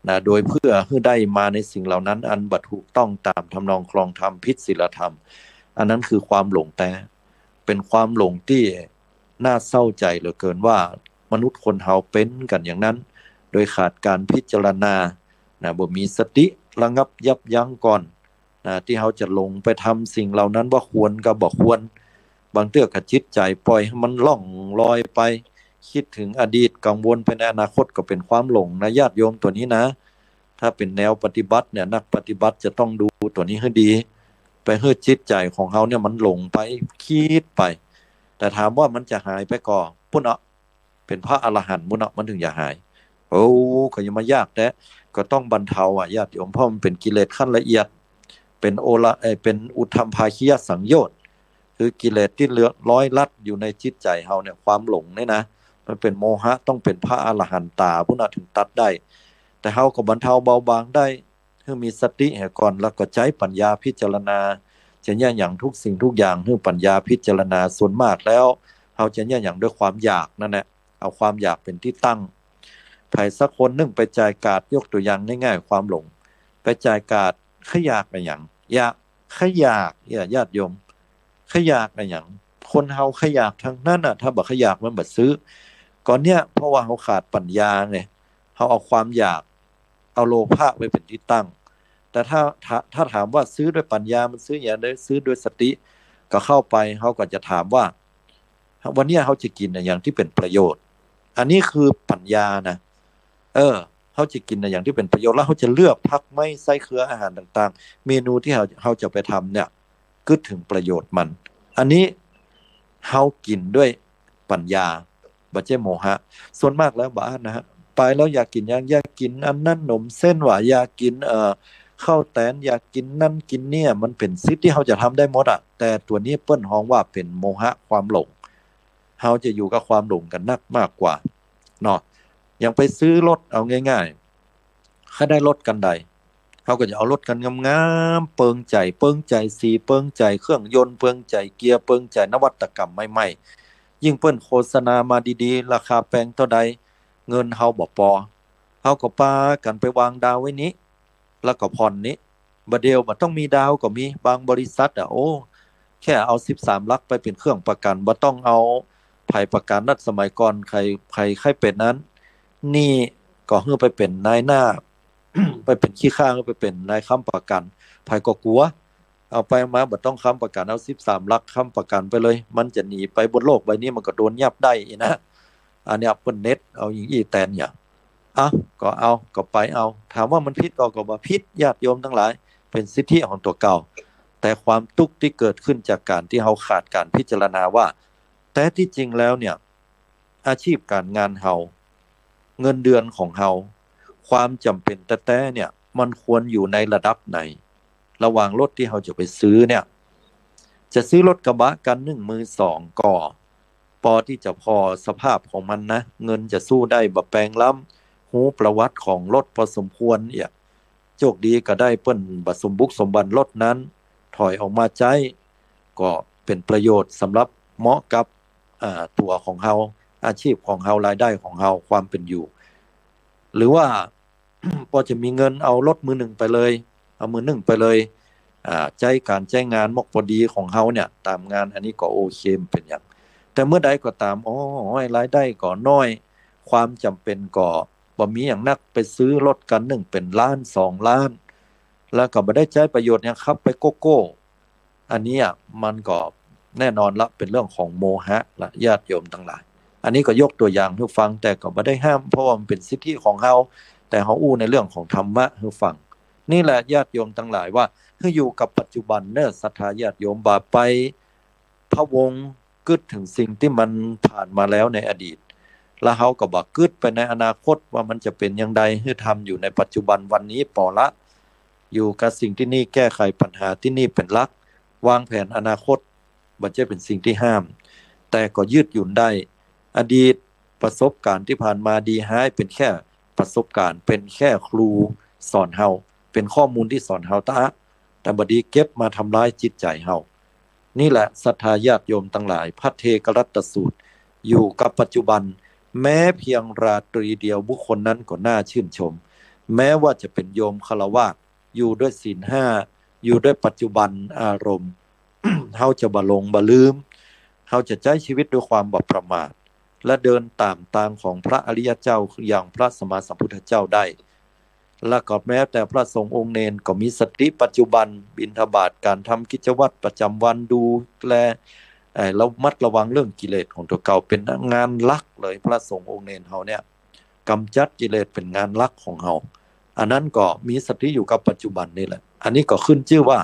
นะ โดยเพื่อหื้อได้มาในสิ่งเหล่านั้นอันบ่ถูกต้องต๋ามทำนองครองธรรม ผิดศีลธรรม อันนั้นคือความหลงแต๊ เป๋นความหลงตี้น่าเศร้าใจ๋เหลือเกินว่ามนุษย์คนเฮาเป๋นกั๋นอย่างนั้น โดยขาดก๋านพิจารณานะ บ่มีสติระงับยับยั้งก่อน นะ ตี้เฮาจะหลงไปทำสิ่งเหล่านั้นว่าควรกาบ่ควร บางเตื้อก็จิตใจ๋ปล่อยหื้อมันล่องลอยไป กึ๊ดเถิงอดีต กังวลไปในอนาคตก็เป๋นความหลงนะญาติโยม ตั๋วนี้นะ ถ้าเป๋นแนวปฏิบัติเนี่ย นักปฏิบัติจะต้องดูตั๋วนี้หื้อดี ไปหื้อจิตใจ๋ของเฮาเนี่ยมันหลงไป กึ๊ดไป แต่ถามว่ามันจะหายไปก่อ ปุ้นเนาะ เป๋นพระอรหันต์ปุ้นเนาะ มันเถิงจะหาย โอ้ ก็อย่ามายากแต๊ ก็ต้องบรรเทาอะญาติโยม เพราะมันเป๋นกิเลสขั้นละเอียด เป๋นโอละ เอ่อ เป๋นอุทธัมภาคียสังโยชน์ คือกิเลสตี้เลือกร้อยลัดอยู่ในจิตใจ๋เฮาเนี่ย ความหลงเนี่ยนะ มันเป๋นโมหะ ต้องเป๋นพระอรหันต๋าปุ้นเนาะเถิงตัดได้ แต่เฮาก็บรรเทาเบาบางได้ หื้อมีสติเหียก่อน แล้วก็ใจ๊ปัญญาพิจารณา จะเยียะหยังทุกสิ่งทุกอย่าง หื้อปัญญาพิจารณา ส่วนมากแล้ว เฮาจะเยียะหยังด้วยความอยากนั่นแหละ เอาความอยากเป๋นตี้ตั้ง ใผสักคนนึ่งไปจ่ายก๋าด ยกตั๋วอย่างง่ายๆ ความหลง ไปจ่ายก๋าด ใค่อยากอะหยัง อยาก ใค่อยาก เนี่ย ญาติโยม ใค่อยากอะหยัง คนเฮาใค่อยากตังนั้นน่ะ ถ้าบ่ใค่อยากมันบ่ซื้อ ก็เนี่ย เพราะว่าเฮาขาดปัญญาไง เฮาเอาความอยาก เอาโลภะไว้เป๋นตี้ตั้ง แต่ถ้า ถ้า ถ้าถามว่าซื้อด้วยปัญญา มันซื้ออย่างใด ซื้อด้วยสติ ก็เข้าไป เฮาก็จะถามว่า วันเนี้ยเฮาจะกิ๋นอะหยังตี้เป๋นประโยชน์ อันนี้คือปัญญานะ เออ เฮาจะกิ๋นอะหยังตี้เป๋นประโยชน์ แล้วเฮาจะเลือกผักไม้ไส้เครืออาหารต่างๆ เมนูตี้เฮา เฮาจะไปทำเนี่ย กึ๊ดเถิงประโยชน์มัน อันนี้เฮากิ๋นด้วยปัญญา บ่ใจ้โมหะ ส่วนมากแล้วบ่อั้นนะฮะ ไปแล้วอยากกิ๋นหยัง อยากกิ๋นอันนั้น หนมเส้นหวา อยากกิ๋น เอ่อ ข้าวแต๋น อยากกิ๋นนั้นกิ๋นเนี่ย มันเป๋นสิทธิ์ตี้เฮาจะทำได้หมดอะ แต่ตั๋วนี้เปิ้นฮ้องว่าเป๋นโมหะ ความหลง เฮาจะอยู่กับความหลงกั๋นนักมากกว่า เนาะ อย่างไปซื้อรถ เอาง่ายๆ ใค่ได้รถคันใด เฮาก็จะเอารถคันงามๆ เปิงใจ๋ เปิงใจ๋สี เปิงใจ๋เครื่องยนต์ เปิงใจ๋เกียร์ เปิงใจ๋นวัตกรรมใหม่ๆ ยิ่งเปิ้นโฆษณามาดีๆ ราคาแปงเต้าใด เงินเฮาบ่ปอ เฮาก็ปากั๋นไปวางดาวไว้นี้ แล้วก็ผ่อนนี้ บ่าเดี่ยวบ่ต้องมีดาวก็มี บางบริษัทอะ โอ้ แค่เอาสิบสามหลักไปเป๋นเครื่องประกั๋น บ่ต้องเอาใผประกั๋น นัดสมัยก่อนใผ ใผใค่เป๋นนั้น นี่ก็หื้อไปเป๋นนายหน้า ไปเป๋นขี้ข้า หื้อไปเป๋นนายค้ำประกั๋น ใผก็กั๋ว เอาไปมาบ่ต้องค้ำประกั๋น เอาสิบสามหลักค้ำประกั๋นไปเลย มันจะหนีไปบนโลกใบนี้ มันก็โดนยับได้อี้นะ อันเนี้ยเปิ้นเน็ตเอาอย่างอี้แตนเนี่ย อ่ะ ก็เอา ก็ไปเอา ถามว่ามันผิดบ่ ก็บ่ผิด ญาติโยมตังหลาย เป๋นสิทธิของตั๋วเก่า แต่ความตุ๊กข์ตี้เกิดขึ้นจากก๋านตี้เฮาขาดก๋านพิจารณาว่า แต๊ตี้จริงแล้วเนี่ย อาชีพก๋านงานเฮา เงินเดือนของเฮา ความจ๋ำเป๋นแต๊ๆ เนี่ย มันควรอยู่ในระดับไหน ระหว่างรถตี้เฮาจะไปซื้อเนี่ย จะซื้อรถกระบะคันนึ่งมือสองก็ ปอตี้จะผ่อสภาพของมันนะ เงินจะสู้ได้บ่แปงล้ำ ฮู้ประวัติของรถปอสมควรเนี่ย โจคดีก็ได้เปิ้นบ่สมบุกสมบันรถนั้น ถอยออกมาใจ๊ ก็เป๋นประโยชน์สำหรับเหมาะกับ อ่า ตั๋วของเฮา อาชีพของเฮา รายได้ของเฮา ความเป๋นอยู่ หรือว่า ปอจะมีเงินเอารถมือนึ่งไปเลย เอามือนึ่งไปเลย อ่า ใจ๊ก๋านใจ๊งานมอกปอดีของเฮาเนี่ย ต๋ามงาน อันนี้ก็โอเค บ่เป๋นหยัง แต่เมื่อใดก็ต๋าม โอ้ย รายได้ก็น้อย ความจ๋ำเป๋นก็บ่มีหยังนัก ไปซื้อรถคันนึ่งเป๋นล้าน สองล้าน แล้วก็บ่ได้ใจ๊ประโยชน์หยัง ขับไปโก้ๆ อันนี้อะ มันก็แน่นอนละ เป๋นเรื่องของโมหะละ ญาติโยมตังหลาย อันนี้ก็ยกตั๋วอย่างหื้อฟัง แต่ก็บ่ได้ห้าม เพราะว่ามันเป๋นสิทธิของเฮา แต่เฮาอู้ในเรื่องของธรรมะหื้อฟัง นี่แหละญาติโยมตังหลาย ว่าหื้ออยู่กับปัจจุบันเน่อ ศรัทธาญาติโยม บ่าไปพะวงกึ๊ดเถิงสิ่งตี้มันผ่านมาแล้วในอดีต แล้วเฮาก็บ่ากึ๊ดไปในอนาคตว่ามันจะเป๋นอย่างใด หื้อทำอยู่ในปัจจุบันวันนี้ปอละ อยู่กับสิ่งตี้นี่ แก้ไขปัญหาตี้นี่เป๋นหลัก วางแผนอนาคต บ่ใจ้เป๋นสิ่งตี้ห้าม แต่ก็ยืดหยุ่นได้ อดีตประสบก๋ารณ์ตี้ผ่านมาดีฮ้ายเป๋นแค่ประสบก๋ารณ์ เป๋นแค่ครูสอนเฮา เป๋นข้อมูลตี้สอนเฮาเต้า แต่บ่ดีเก็บมาทำร้ายจิตใจ๋เฮา นี่แหละศรัทธาญาติโยมตังหลาย พระเทกรัตตสูตร อยู่กับปัจจุบัน แม้เพียงราตรีเดียวบุคคลนั้นก็น่าชื่นชม แม้ว่าจะเป๋นโยมฆราวาส อยู่ด้วยศีลห้า อยู่ด้วยปัจจุบันอารมณ์ เฮาจะบ่หลงบ่ลืม เฮาจะใจ๊ชีวิตด้วยความบ่ประมาท และเดินต๋ามตางของพระอริยเจ้าอย่างพระสัมมาสัมพุทธเจ้าได้ แล้วก็แม้แต่พระสงฆ์องค์เณรก็มีสติปัจจุบัน บิณฑบาต ก๋านทำกิจวัตรประจ๋ำวัน ดูแล เอ่อ ระมัดระวังเรื่องกิเลสของตั๋วเก่า เป๋นงานหลักเลย พระสงฆ์องค์เณรเฮาเนี่ย ก๋ำจัดกิเลสเป๋นงานหลักของเฮา อันนั้นก็มีสติอยู่กับปัจจุบันนี่แหละ อันนี้ก็ขึ้นจื้อว่า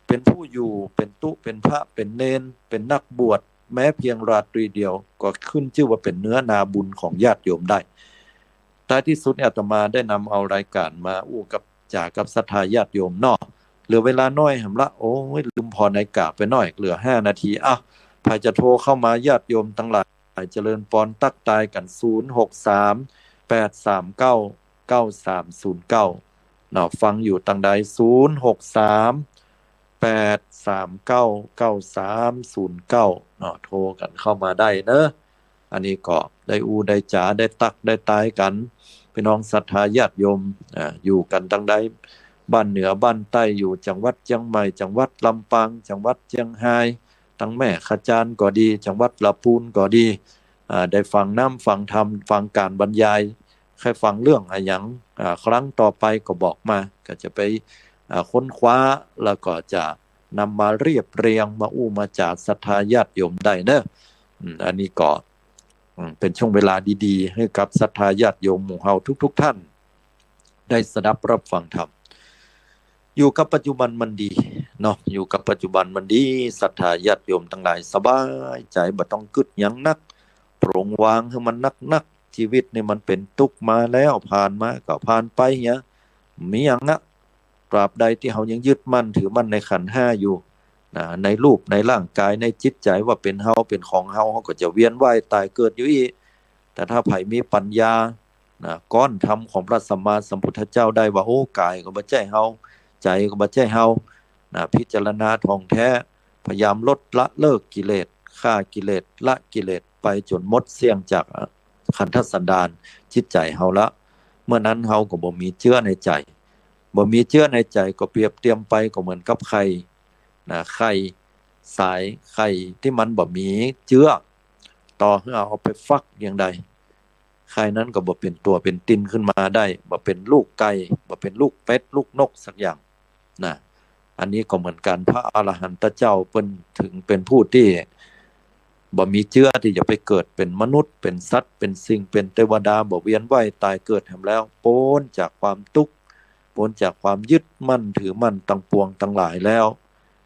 เป๋นผู้อยู่ เป๋นตุ๊ เป๋นพระ เป๋นเณร เป๋นนักบวช แม้เพียงราตรีเดียว ก็ขึ้นจื้อว่าเป๋นเนื้อนาบุญของญาติโยมได้ ท้ายตี้สุดเนี่ย อาตมาได้นำเอารายก๋านมาอู้กับจ๋ากับศรัทธาญาติโยมเนาะ เหลือเวลาน้อยหำละ โอ้ย ลืมผ่อนาฬิก๋าไปหน้อย เหลือห้านาที อ่ะ ใผจะโทรเข้ามา ญาติโยมตังหลาย เจริญปอน ตั๊กตายกั๋น ศูนย์หกสาม แปดสามเก้า เก้าสามศูนย์เก้า เนาะ ฟังอยู่ตางใด ศูนย์หกสาม แปดสามเก้า เก้าสามศูนย์เก้า เนาะ โทรกั๋นเข้ามาได้เนอะ อันนี้ก็ได้อู้ได้จ๋าได้ตั๊กได้ตายกั๋น ปี้น้องศรัทธาญาติโยม อ่า อยู่กั๋นตังใด บ้านเหนือบ้านใต้ อยู่จังหวัดเจียงใหม่ จังหวัดลำปาง จังหวัดเจียงฮาย ตังแม่ขจานก็ดี จังหวัดละปูนก็ดี อ่า ได้ฟังน้ำฟังธรรม ฟังก๋านบรรยาย ใค่ฟังเรื่องอะหยัง อ่า ครั้งต่อไปก็บอกมา ก็จะไป อ่า ค้นคว้า แล้วก็จะนำมาเรียบเรียง มาอู้มาจ๋าศรัทธาญาติโยมได้เนอะ อืม อันนี้ก็ อืม เป๋นช่วงเวลาดีๆ หื้อกับศรัทธาญาติโยมหมู่เฮาทุกๆ ท่าน ได้สดับรับฟังธรรม อยู่กับปัจจุบันมันดีเนาะ อยู่กับปัจจุบันมันดี ศรัทธาญาติโยมตังหลาย สบายใจ๋ บ่ต้องกึ๊ดหยังนัก ปลงวางหื้อมันนักๆ จีวิตนี่มันเป๋นตุ๊กมาแล้ว ผ่านมาก็ผ่านไปเหีย บ่มีหยังอะ ตราบใดตี้เฮายังยึดมั่นถือมั่นในขันธ์ห้าอยู่ นะ ในรูป ในร่างก๋าย ในจิตใจ๋ว่าเป๋นเฮา เป๋นของเฮา เฮาก็จะเวียนว่ายต๋ายเกิดอยู่อี้ แต่ถ้าใผมีปัญญา นะ ก้อนธรรมของพระสัมมาสัมพุทธเจ้าได้ว่า โอ้ ก๋ายก็บ่ใจ้เฮา ใจ๋ก็บ่ใจ้เฮา นะ พิจารณาถ่องแต๊ พยายามลดละเลิกกิเลส ฆ่ากิเลส ละกิเลสไปจ๋นหมดเสี้ยงจากขันธสันดานจิตใจ๋เฮาละ เมื่อนั้นเฮาก็บ่มีเจื๊อในใจ๋ บ่มีเจื๊อในใจ๋ก็เปรียบเตียมไปก็เหมือนกับไข่ นะ ไข่ สายไข่ตี้มันบ่มีเจื๊อ ต่อหื้อเอาไปฟักอย่างใด ไข่นั้นก็บ่เป๋นตั๋วเป๋นตินขึ้นมาได้ บ่เป๋นลูกไก่ บ่เป๋นลูกเป็ด ลูกนกสักอย่าง นะ อันนี้ก็เหมือนกั๋น พระอรหันตเจ้าเปิ้นถึงเป๋นผู้ตี้บ่มีเจื๊อตี้จะไปเกิดเป๋นมนุษย์ เป๋นสัตว์ เป๋นสิ่ง เป๋นเตวดา บ่เวียนว่ายต๋ายเกิดแหมแล้ว ป๊นจากความตุ๊กข์ ป๊นจากความยึดมั่นถือมั่นตังปวงตังหลายแล้ว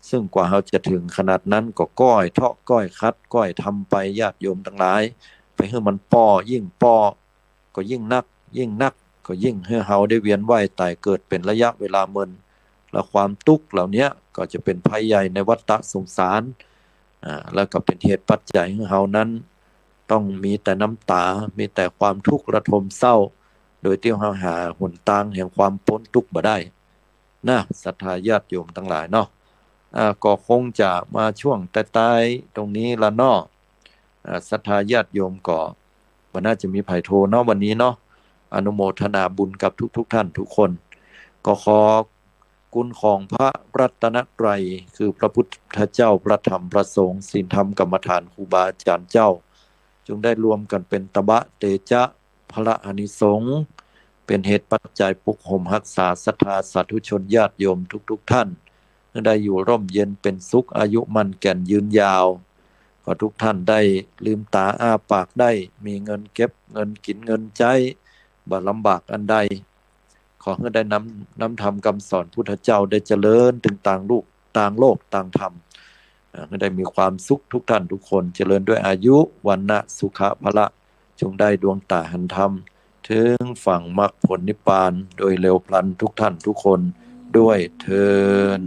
ซึ่งกว่าเฮาจะถึงขนาดนั้นก็ก้อยเทาะก้อยขัดก้อยทำไป ญาติโยมตังหลาย ไปหื้อมันป้อ ยิ่งป้อก็ยิ่งนัก ยิ่งนักก็ยิ่งหื้อเฮาได้เวียนว่ายต๋ายเกิดเป๋นระยะเวลาเมิน และความตุ๊กข์เหล่าเนี้ยก็จะเป๋นภัยใหญ่ในวัฏฏะสงสาร อ่า แล้วก็เป๋นเหตุปัจจัยหื้อเฮานั้น ต้องมีแต่น้ำต๋า มีแต่ความทุกข์ระทมเศร้า โดยตี้เฮาหาหนตางแห่งความป๊นตุ๊กข์บ่ได้ นะ ศรัทธาญาติโยมตังหลายเนาะ อ่า ก็คงจะมาช่วงต๊ายๆ ตรงนี้ละเนาะ อ่า ศรัทธาญาติโยมก็บ่น่าจะมีใผโทรเนาะ วันนี้เนาะ อนุโมทนาบุญกับทุกๆ ท่านทุกคน ก็ขอคุณของพระรัตนตรัย คือพระพุทธเจ้า พระธรรม พระสงฆ์ ศีลธรรม กรรมฐาน ครูบาอาจ๋ารย์เจ้า จงได้รวมกั๋นเป๋นตบะเตจะ พละอานิสงส์ เป๋นเหตุปัจจัยปลุกโฮมฮักษาศรัทธาสาธุชนญาติโยมทุกๆ ท่าน หื้อได้อยู่ร่มเย็นเป๋นสุข อายุมั่นแก่นยืนยาว ขอทุกท่านได้ลืมต๋าอ้าปากได้ มีเงินเก็บ เงินกิ๋น เงินใจ๊ บ่ลำบากอันใด ขอหื้อได้นำ นำธรรมกำสอนพุทธเจ้าได้เจริญเถิงตางลูก ตางโลก ตางธรรม อ่า หื้อได้มีความสุขทุกท่านทุกคน เจริญด้วยอายุ วรรณะ สุขะ พละ จงได้ดวงต๋าหันธรรม เถิงฝั่งมรรคผลนิพพาน โดยเร็วพลันทุกท่านทุกคนด้วยเทอญ